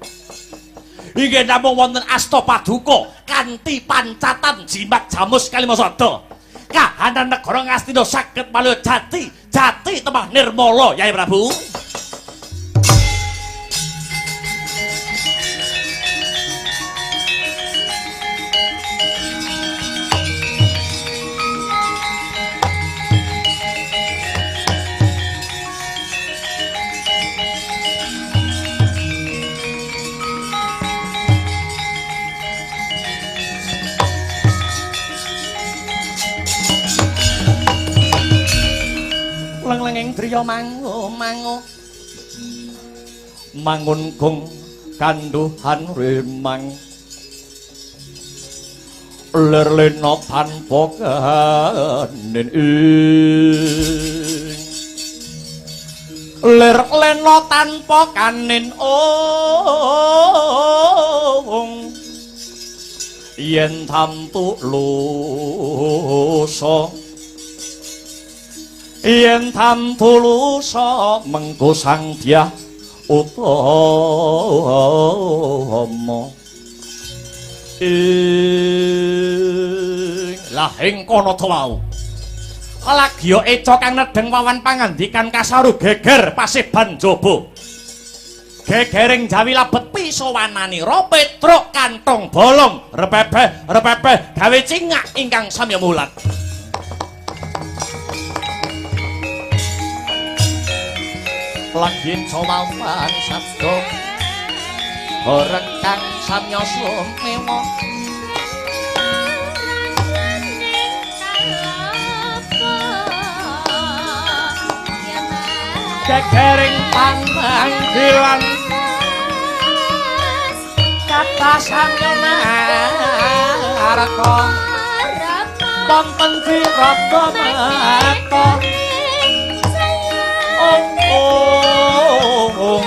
Inggih namung wonten asta paduka kanthi pancatan jimat jamus kalimasada. Kahanan negara Ngastina saged maluya jati, jati temah nirmala Yai Prabu. Leng-lenging driya mangu-mangu mangun gong kanduhan rimang lir lena tanpa kanin ing lir lena tanpa kanin ong yen tamtu lusa yen tamtu lusa mengko sang dyah utama ing lahing kono to wau lagya eca kang nedheng wawan pangandikan kasaru geger paseban jaba gegering jawi labet pisawananira petruk kantong bolong repepeh repepeh gawe cingak ingkang samya mulat. Lagi cowawan sabda horeng kang samya sumewa gegering panggilan kata samya naraka wonten wirata mata ong ong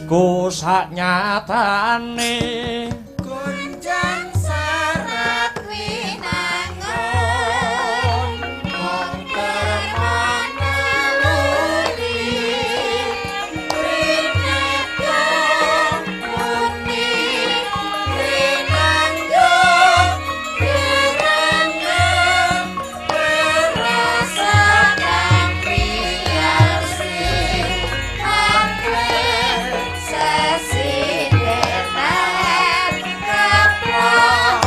Iku saknyatane gonjang serat winangun mung kermana luri rinadya muni rinandya direngen rasakan priyasi amrih sesindenan kaprah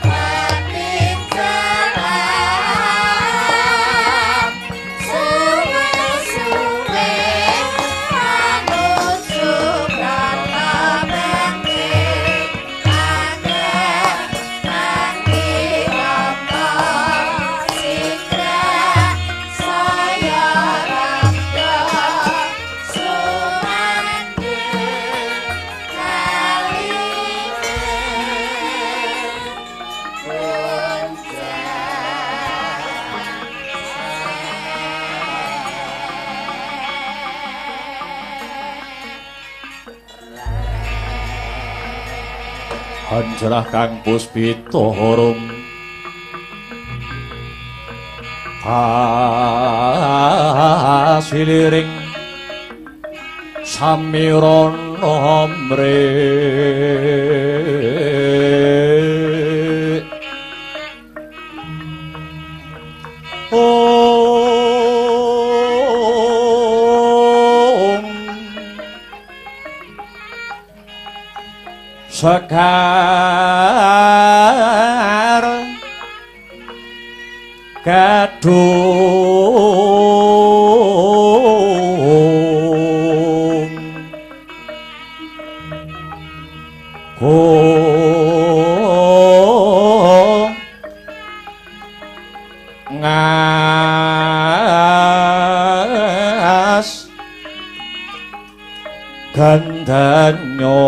mati jalan suwe-suwe manuju brata bangkit akeh manggih sigra saya rabda sumandhing kaline Hanjerah kang puspita harum kasiliring samirana mrik Om Sekar Gadung Go Ngas Gandanyo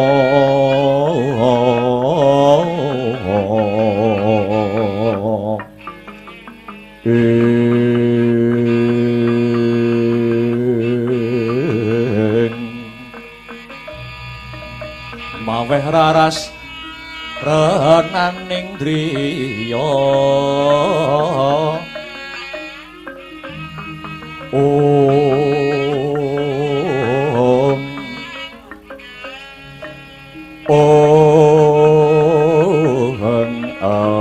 ing maweh raras renaning driya Om Om Om Om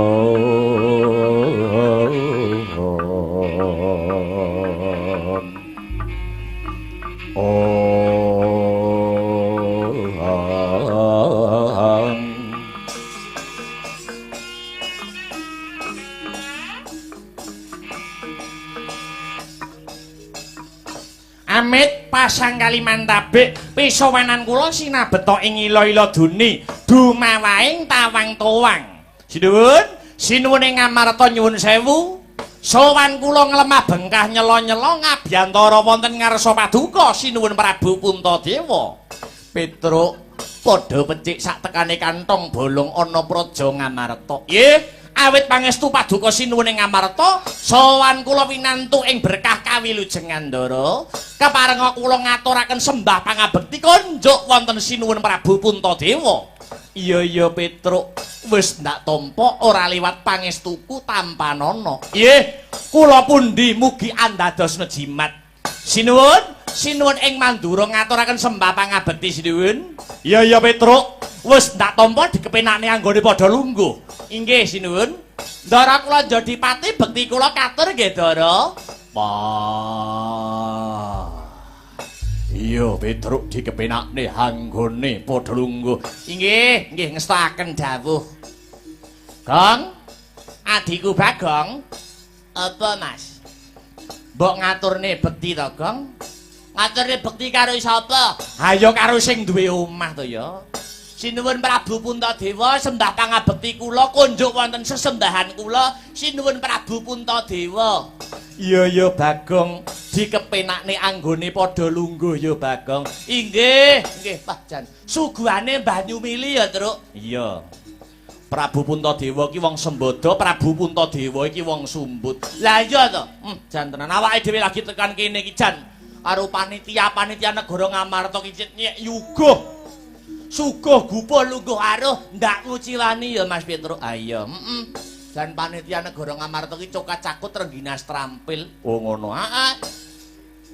Amit pasang Kalimantabik pisowanan kula sinabeta ing ila-ila duni dumawaing tawang-towang. Sinuwun, sinuwun ing Ngamarta nyuwun sewu. Sowan kula nglemah bengkah nyela-nyela ngabyantara wonten ngarsa paduka sinuwun Prabu Puntadewa. Petruk padha becik sak tekane kantong bolong ana praja Ngamarta. Nggih, awit pangestu paduka sinuwun ing Ngamarta, sowan kula winantu ing berkah kawilujengan Ndara. Keparenga kula ngaturaken sembah pangabekti konjuk wonten sinuwun Prabu Puntadewa. Iya iya Petruk, wis ndak tampa ora liwat pangestuku tampanana. Nggih, kula pundi mugi andadosna jimat. Sinuwun, sinuwun ing Mandura ngaturaken sembah pangabekti sinuwun. Iya iya Petruk, wis ndak tampa dikepenakne anggone padha lungguh. Inggih sinuwun. Ndara kula njodipati bekti kula katur nggih Ndara. Wah. Iya Petruk dikepenakne anggone padha lungguh. Inggih, nggih ngestakaken dawuh. Gong, adhiku Bagong. Apa Mas? Mbok ngaturne bekti to, Gong? Ngaturne bekti karo sapa? Hayo karo sing duwe omah to ya. Sinuwun Prabu Puntadewa sembah pangabekti kula konjuk wonten sesembahan kula sinuwun Prabu Puntadewa. Iya iya Bagong, dikepenakne anggone padha lungguh ya Bagong. Inggih, nggih Pak Jan. Suguhane banyu mili ya, Truk. Iya. Prabu Puntadewa iki wong sembodo, Prabu Puntadewa iki wong sumbut. Lah iya to. Jan tenan awake dhewe lagi tekan kene iki Jan. Karo panitia-panitia negara Ngamarta ki nyek yuguh. Suguh gupuh lungguh aruh ndak nguciwani ya Mas Petruk. Ah iya, heeh. Jan panitia negara Ngamarta ki cokat cakut rengginas trampil. Oh ngono. Heeh.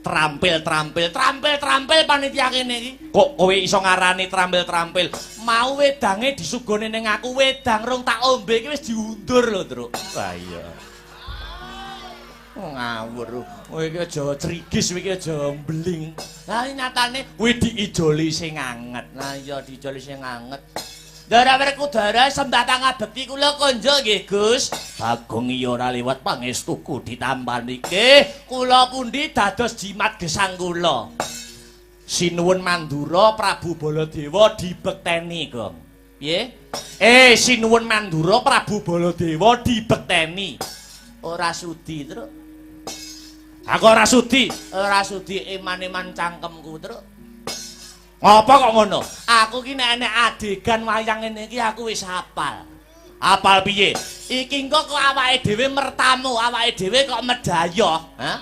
Trampil trampil trampil trampil panitia kene iki. Kok kowe iso ngarani trampil-trampil? Mau wedange disugone ning aku, wedang rong tak ombe iki wis diundur lho, Truk. Ah iya. Oh, ngawur. Kowe iki aja crigis, kowe iki aja mbeling. Lah nyatane kuwi diijoli sing anget. Lah iya diijoli sing anget. Ndara Werkudara sembah pangabekti kula konjo nggih, Gus. Bagong iya ora liwat pangestuku ditampani. Nggih, kula pundi dados jimat gesang kula. Sinuwun Mandura Prabu Baladewa dibekteni, Gong. Piye? Sinuwun Mandura Prabu Baladewa dibekteni. Ora sudi, Truk. Aku ora sudi. Ora sudi eman-eman cangkemku, Truk. Ngapa kok ngono? Aku ki nek enek adegan wayang ngene iki aku wis hafal. Hafal piye? Iki engko kok awake dhewe mertamu, awake dhewe kok medhaya, ha?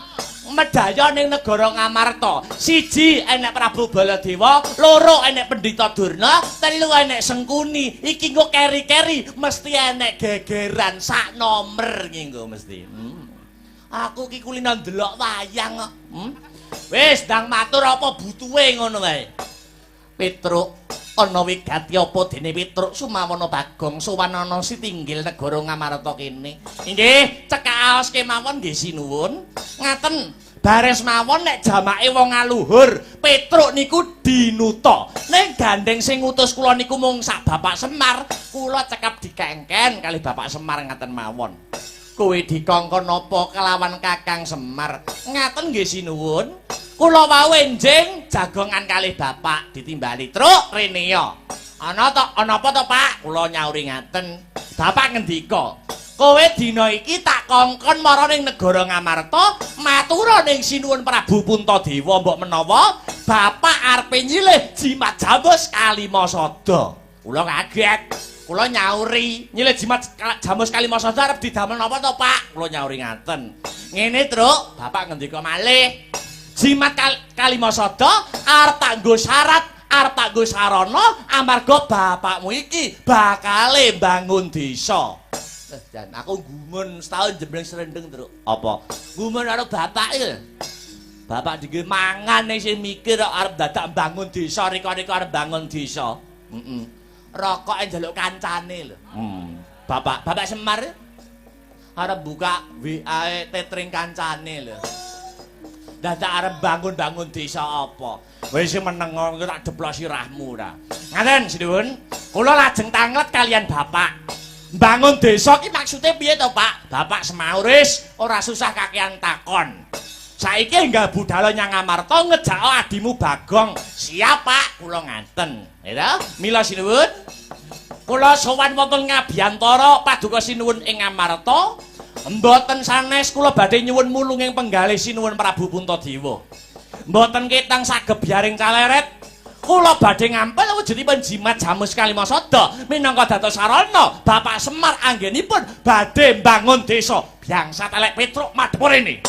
Medhaya ning negara Ngamarta. Siji enek Prabu Baladewa, loro enek Pendhita Durna, telu enek Sengkuni. Iki engko keri-keri mesti enek gegeran sak nomer iki engko mesti. Aku ki kulino ndelok wayang kok. Wis ndang matur apa butuhe ngono wae. Petruk ana wigati apa dene Petruk Sumawana Bagong sowan ana sitinggil negara Ngamarta kene. Inggih, cekak aos kemawon nggih sinuwun. Ngaten, bares mawon nek jamake wong aluhur, Petruk niku dinuta. Ning gandeng sing ngutus kula niku mung sak Bapak Semar, kula cekap dikengken kalih Bapak Semar ngaten mawon. Kowe dikongkon napa kelawan Kakang Semar? Ngaten nggih sinuwun. Kula wau enjing jagongan kalih bapak ditimbali Truk rene ya. Ana to, ana apa to, Pak? Kula nyauri ngaten. Bapak ngendika, kowe dina iki tak kongkon mara ning negara Ngamarta, matura ning Sinuwun Prabu Puntadewa mbok menawa bapak arepe nyilih jimat jamus Kalimasada. Kula kaget. Kula nyauri, nyilih jimat jamus Kalimasada arep didamel napa to, Pak? Kula nyauri ngaten. Ngene, Truk, bapak ngendika malih. Jimat Kalimasada arep tak nggo syarat, arep tak nggo sarana amarga bapakmu iki bakale mbangun desa. Jan aku gumun setahun jembleng serendeng, Truk. Apa? Gumun karo bapak iki. Bapak dhewe mangan sing mikir arep dadak mbangun desa, rika-rika arep mbangun desa. Heeh. Rokoke njaluk kancane lho. Bapak, Bapak Semar arep buka WA-e tetring kancane lho. Dadak arep bangun-bangun desa apa? Wis meneng iki tak deplok sirahmu ta. Ngaten, Sinuwun. Kula lajeng tanglet kalian bapak. Bangun desa ki maksude piye to, Pak? Bapak semaur wis ora susah kakean takon. Saiki enggal budal nyang Ngamarta ngejak adimu Bagong. Siap, Pak. Kula ngaten. Ya ta? Mila Sinuwun. Kula sowan wonten ngabiyantara paduka Sinuwun ing Ngamarta. Mboten sanes kula badhe nyuwun mulunging penggalih Sinuwun Prabu Puntadewa. Mboten ketang sagebyaring caleret. Kula badhe ngampil wujudipun jimat jamus Kalimasada minangka dados sarana Bapak Semar anggenipun badhe mbangun desa. Bangsat elek Petruk madhep rene.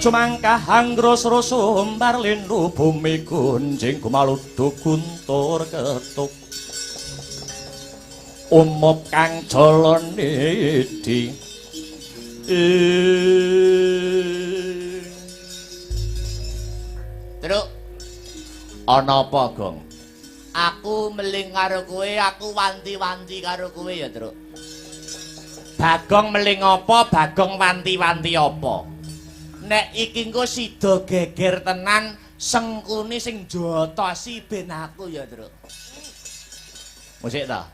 Cumangkah anggrus rusumbar lindu bumi gunjing gumaludu guntur ketuk umup kang jalanidi. Truk, ana apa, Gong? Aku meling karo kowe, aku wanti-wanti karo kowe ya, Truk. Bagong meling apa, Bagong wanti-wanti apa? Nek iki engko sida geger tenan, Sengkuni sing jotosi ben aku ya, Truk. Musik ta?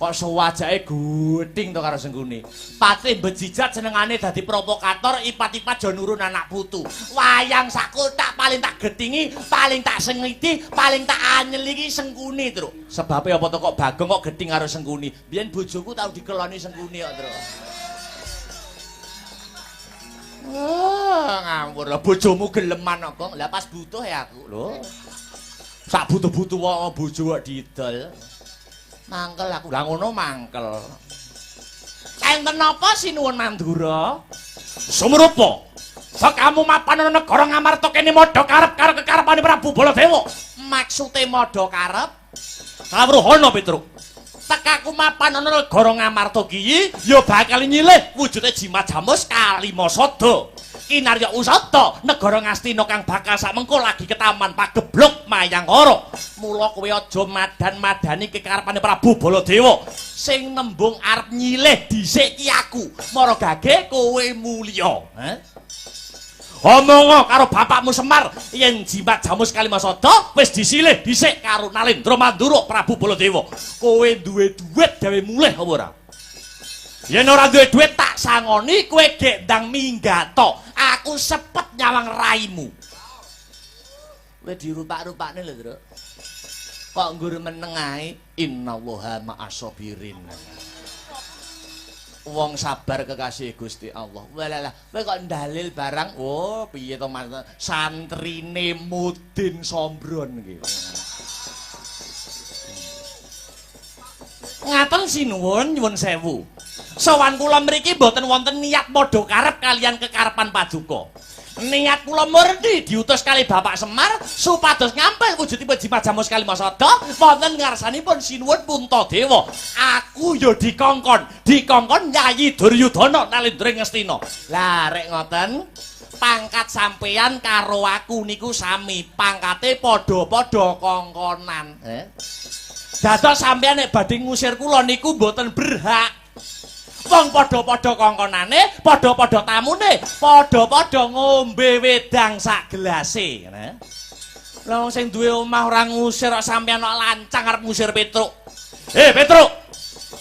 Kok sewajake guthing to karo Sengkuni. Patih bejijat senengane dadi provokator, ipat-ipat aja nurun anak putu. Wayang sakotak paling tak getingi, paling tak sengiti, paling tak anyeli iki Sengkuni, Truk. Sebabe apa to kok Bagong kok gething karo Sengkuni? Biyen bojoku tau dikeloni Sengkuni kok, Truk. Wah, ngawur lah bojomu geleman kok, Gong. Lah pas butuh ya aku lho. Sak butuh-butuh wong bojo kok didol. Mangkel aku. Lah ngono mangkel. Enten napa sinuwun Mandura? Sumrupa. Sekamu mapan ana negara Ngamarta kene madha karep karo kekarepane Prabu Baladewa. Maksude madha karep? Kawruhana Petruk. Tekaku mapan ana negara Ngamarta kiyi ya bakal nyilih wujude Jimat Jamus Kalimasada. Kinarya usada negara Ngastina kang bakal samengko lagi ketaman pagebluk Mayangkara. Mula kowe aja madan-madani kekarepane Prabu Baladewa. Sing nembung arep nyilih dhisik ki aku. Mara gage kowe mulya. Heh? Omongo karo bapakmu Semar yen Jimat Jamus Kalimasada wis disilih dhisik karo Nalendra Mandura Prabu Baladewa. Kowe duwe dhuwit gawe mulih apa ora? Yen ora duwe dhuwit tak sangoni kowe gek ndang minggato. Aku sepet nyawang raimu. Kowe dirupak-rupakne lho, Truk. Kok nggur meneng ae? Innallaha ma'as sabirin. Wong sabar kekasih Gusti Allah. Walalah, kowe kok ndalil barang. Oh, piye to Mas? Santrine Mudin Sombron iki. Ngaten sinuwun nyuwun sewu. Sowan kula mriki mboten wonten niat padha karep kalian kekarepan paduka. Niat kula murni diutus kali Bapak Semar supados ngampil wujudipun Jimat Jamus Kalimasada wonten ngarsanipun Sinuwun Puntadewa. Aku ya dikongkon, dikongkon Yayi Duryudana Nalendra Ngastina. Lah rek ngoten, pangkat sampeyan karo aku niku sami, pangkate padha-padha kongkonan. Dados sampeyan nek badhe ngusir kula niku mboten berhak. Wong padha-padha kongkonane, padha-padha tamune, padha-padha ngombe wedang sak gelase. Lah wong sing duwe omah ora ngusir kok sampeyan kok lancang arep ngusir Petruk. Petruk.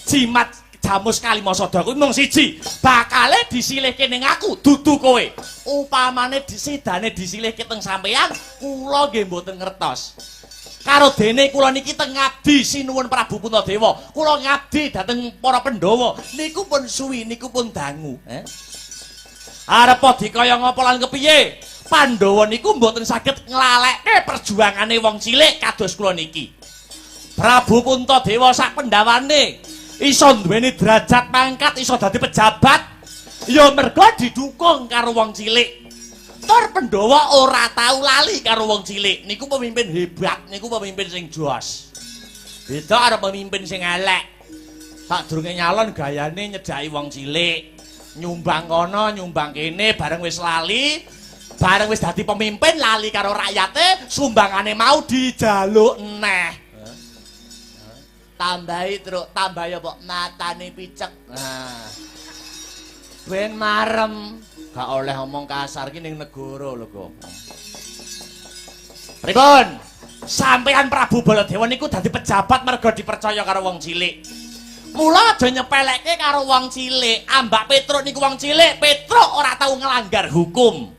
Jimat Jamus Kalimasada kuwi mung siji, bakale disilihke ning aku dudu kowe. Upamane disidane disilihke teng sampeyan, kula nggih mboten ngertos. Karo dene kula niki teng ngabdi Sinuwun Prabu Puntadewa. Kula ngabdi dhateng para Pandhawa. Niku pun suwi, niku pun dangu. Arep dikaya ngapa lan kepiye? Pandhawa niku mboten saged nglalekke perjuangane wong cilik kados kula niki. Prabu Puntadewa sak pendhawane iso duweni derajat pangkat, iso dadi pejabat, ya mergo didukung karo wong cilik. Tur Pandhawa ora tau lali karo wong cilik. Niku pemimpin hebat, niku pemimpin sing jos. Beda karo pemimpin sing elek. Sadurunge nyalon gayane nyedhaki wong cilik, nyumbang kono, nyumbang kene, bareng wis lali, bareng wis dadi pemimpin lali karo rakyate, sumbangane mau dijaluk neh. Tambahi, Truk, tambahi apa? Matane picek. Nah. Ben marem. Gak oleh omong kasar ki ning negara lho kok. Pripun? Sampeyan Prabu Baladewa niku dadi pejabat mergo dipercaya karo wong cilik. Mula aja nyepelekke karo wong cilik. Ambak Petruk niku wong cilik, Petruk ora tau nglanggar hukum.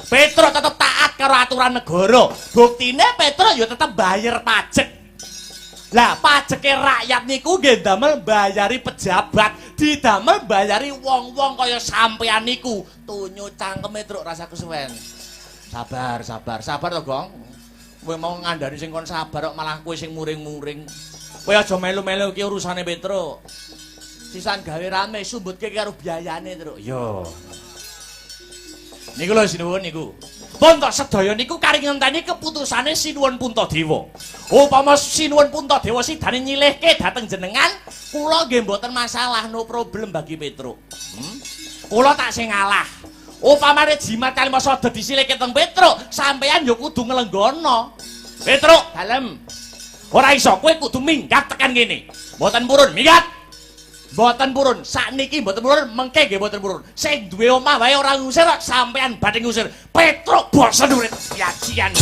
Petruk tetep taat karo aturan negara. Buktine Petruk ya tetep bayar pajak. Lah pajeke rakyat niku nggih ndamel mbayari pejabat, didamel mbayari wong-wong kaya sampeyan niku. Tunyu cangkeme Truk rasa kesuwen. Sabar, sabar, sabar to, Gong. Kowe mau ngandani sing kon sabar kok malah kowe sing muring-muring. Kowe aja melu-melu iki urusane Petruk. Sisan gawe rame sumbutke karo biayane, Truk. Yo. Niku lho sinuwun niku. Pun tok sedaya niku kari ngenteni keputusane Sinuwun Puntadewa. Upama Sinuwun Puntadewa sidane nyilihke dhateng jenengan, kula nggih mboten masalah, no problem bagi Petruk. Kula tak sing ngalah. Upamane Jimat Kalimasada disilihke teng Petruk, sampeyan ya kudu nglenggono. Petruk, dalem. Ora iso, kowe kudu minggat tekan kene. Mboten purun, minggat. Mboten purun, sakniki mboten purun, mengke nggih mboten purun. Sing duwe omah wae ora ngusir kok sampean badhe ngusir. Petruk bosen urip yajian.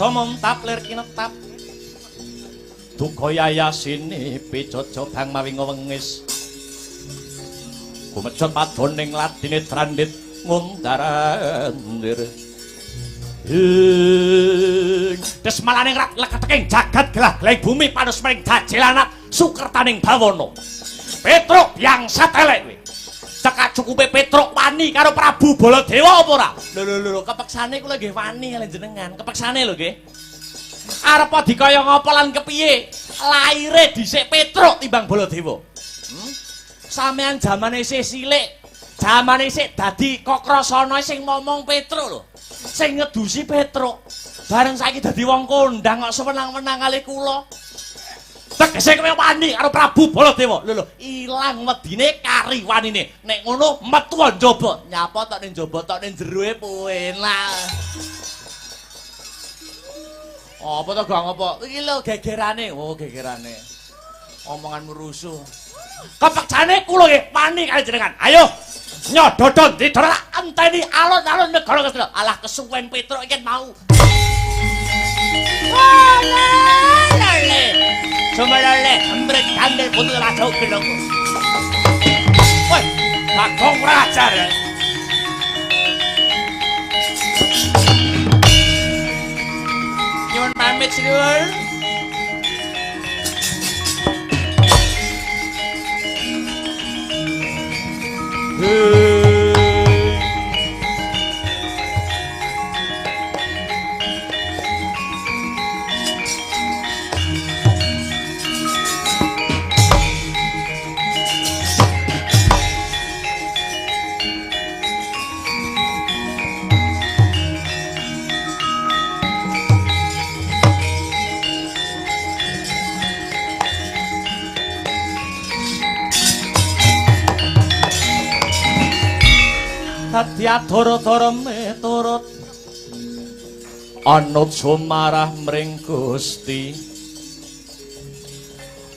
Praja montap lir kinetap. Duka yayasine picaca bang mawi wengis. Gumejot padoning ladine trandit ngundarandir. Ing desmalaning rat leketeking jagat gelah-gelahing bumi panusmring dajelanat sukertaning bawana. Petruk yang satelek kowe. Cekak cukupe Petruk wani karo Prabu Baladewa apa ora? Lho lho lho, kepeksane kula nggih wani kaliyan jenengan. Kepeksane lho nggih. Arep dikaya ngapa lan kepiye? Laire dhisik Petruk timbang Baladewa. Sampeyan jamane isih cilik, jamane isih dadi Kokrasana sing momong Petruk lho. Sing ngedusi Petruk. Bareng saiki dadi wong kondang kok sewenang-wenang kalih kula. Tegese kowe wani karo Prabu Baladewa. Lho lho, ilang wedine kari wanine. Nek ngono metu njaba. Nyapa tok ning njaba tok ning jeroe penak. Apa to Gong apa? Iki lho gegerane. Oh, gegerane. Omonganmu rusuh. Kepeksane kula nggih wani kali jenengan. Ayo nyododon didora enteni alun-alun negara Ngastina. Alah kesuwen Petruk iki mau. Lele. Sumelele ambrek kandel putu raja gelongku. Woi, Bagong ora ajar. Nyuwun pamit sedulur. Dadi adara-dara miturut anut sumarah mring Gusti.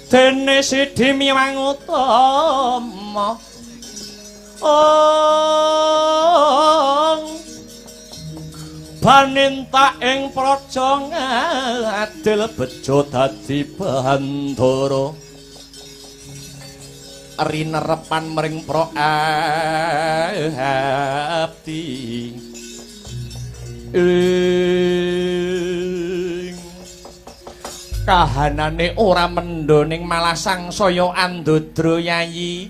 Dene sidi miwang utama ong baninta ing praja ngadil bejo dadi bandara. Rinerepan mring pra abdi ing kahanane ora mendho ning malah sangsaya andodra yayi.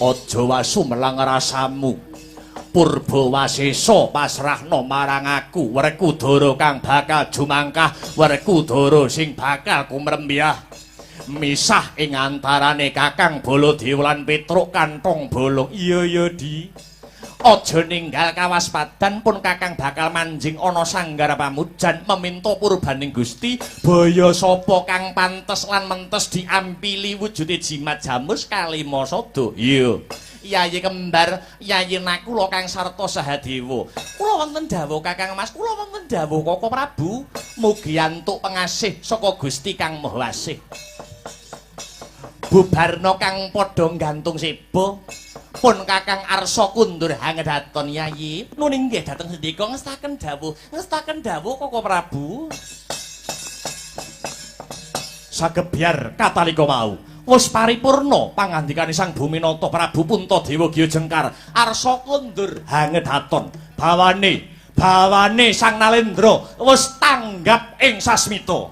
Aja wasu melang rasamu purba wasesa pasrahna marang aku Werkudara kang bakal jumangkah, Werkudara sing bakal kumrembyah misah ing antarane Kakang Baladewa lan Petruk kantong bolong. Iya ya Di, aja ninggal kawaspadan pun Kakang bakal manjing ana sanggar pamujan meminta purbaning Gusti baya sapa kang pantes lan mentes diampili wujude jimat jamus kalima sada. Iya Yayi kembar, Yayi Nakula kang sarta Sahadewa. Kula wonten dawuh Kakang Mas, kula wonten dawuh Koko Prabu. Mugi antuk pengasih saka Gusti Kang Maha Asih. Bubarna kang padha gantung seba, pun Kakang arsa kundur hangedaton Yayi. Nun inggih dhateng sendika ngestaken dawuh, ngestaken dawuh Koko Prabu. Sagebyar katalika wau. Wis paripurna pangandikane Sang Buminata Prabu Puntadewa Giya Jengkar arsa kundur hangedaton. Bawane, bawane Sang Nalendra wis tanggap ing sasmita.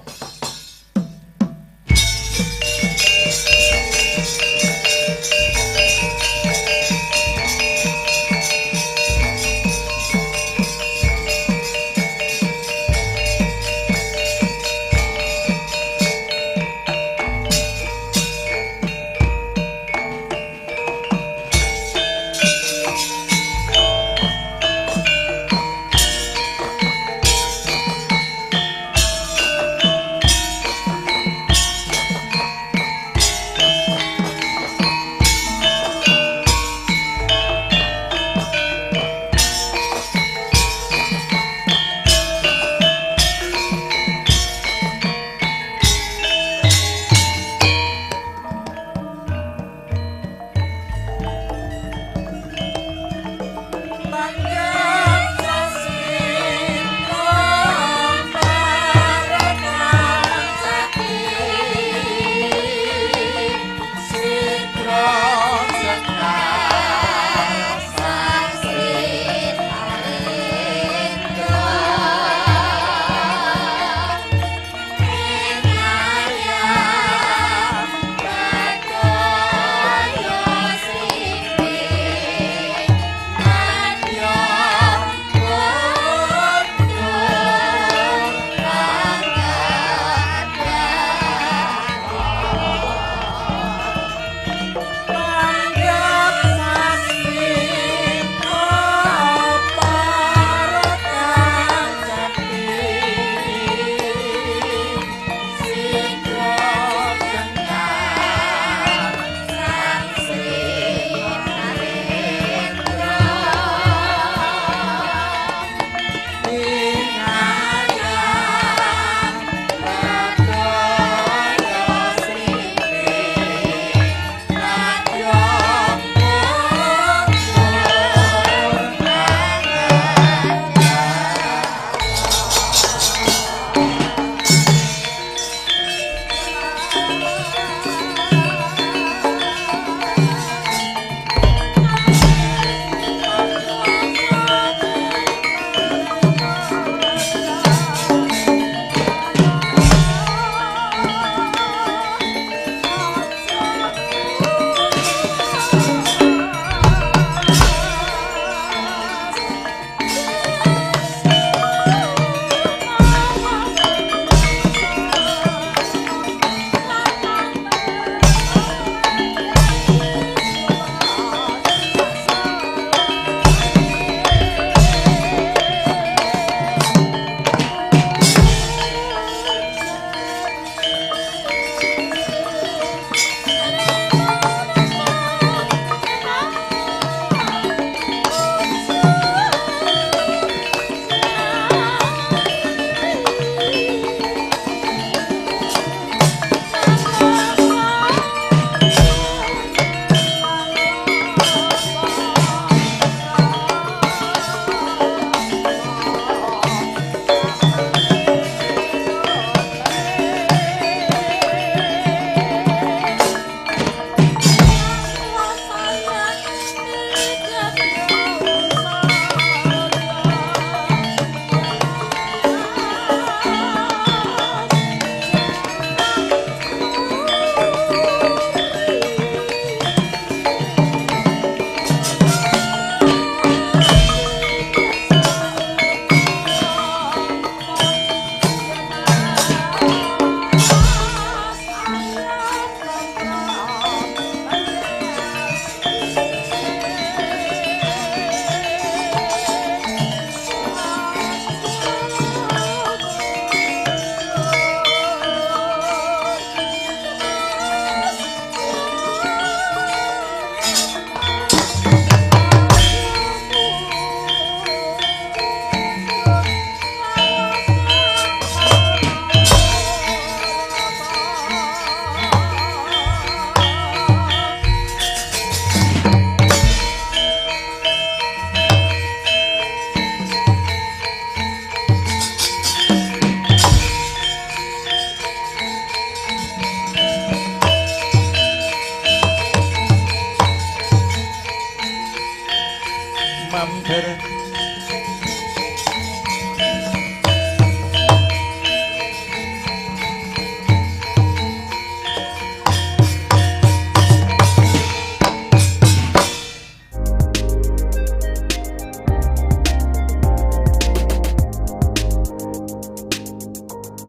Sumamber.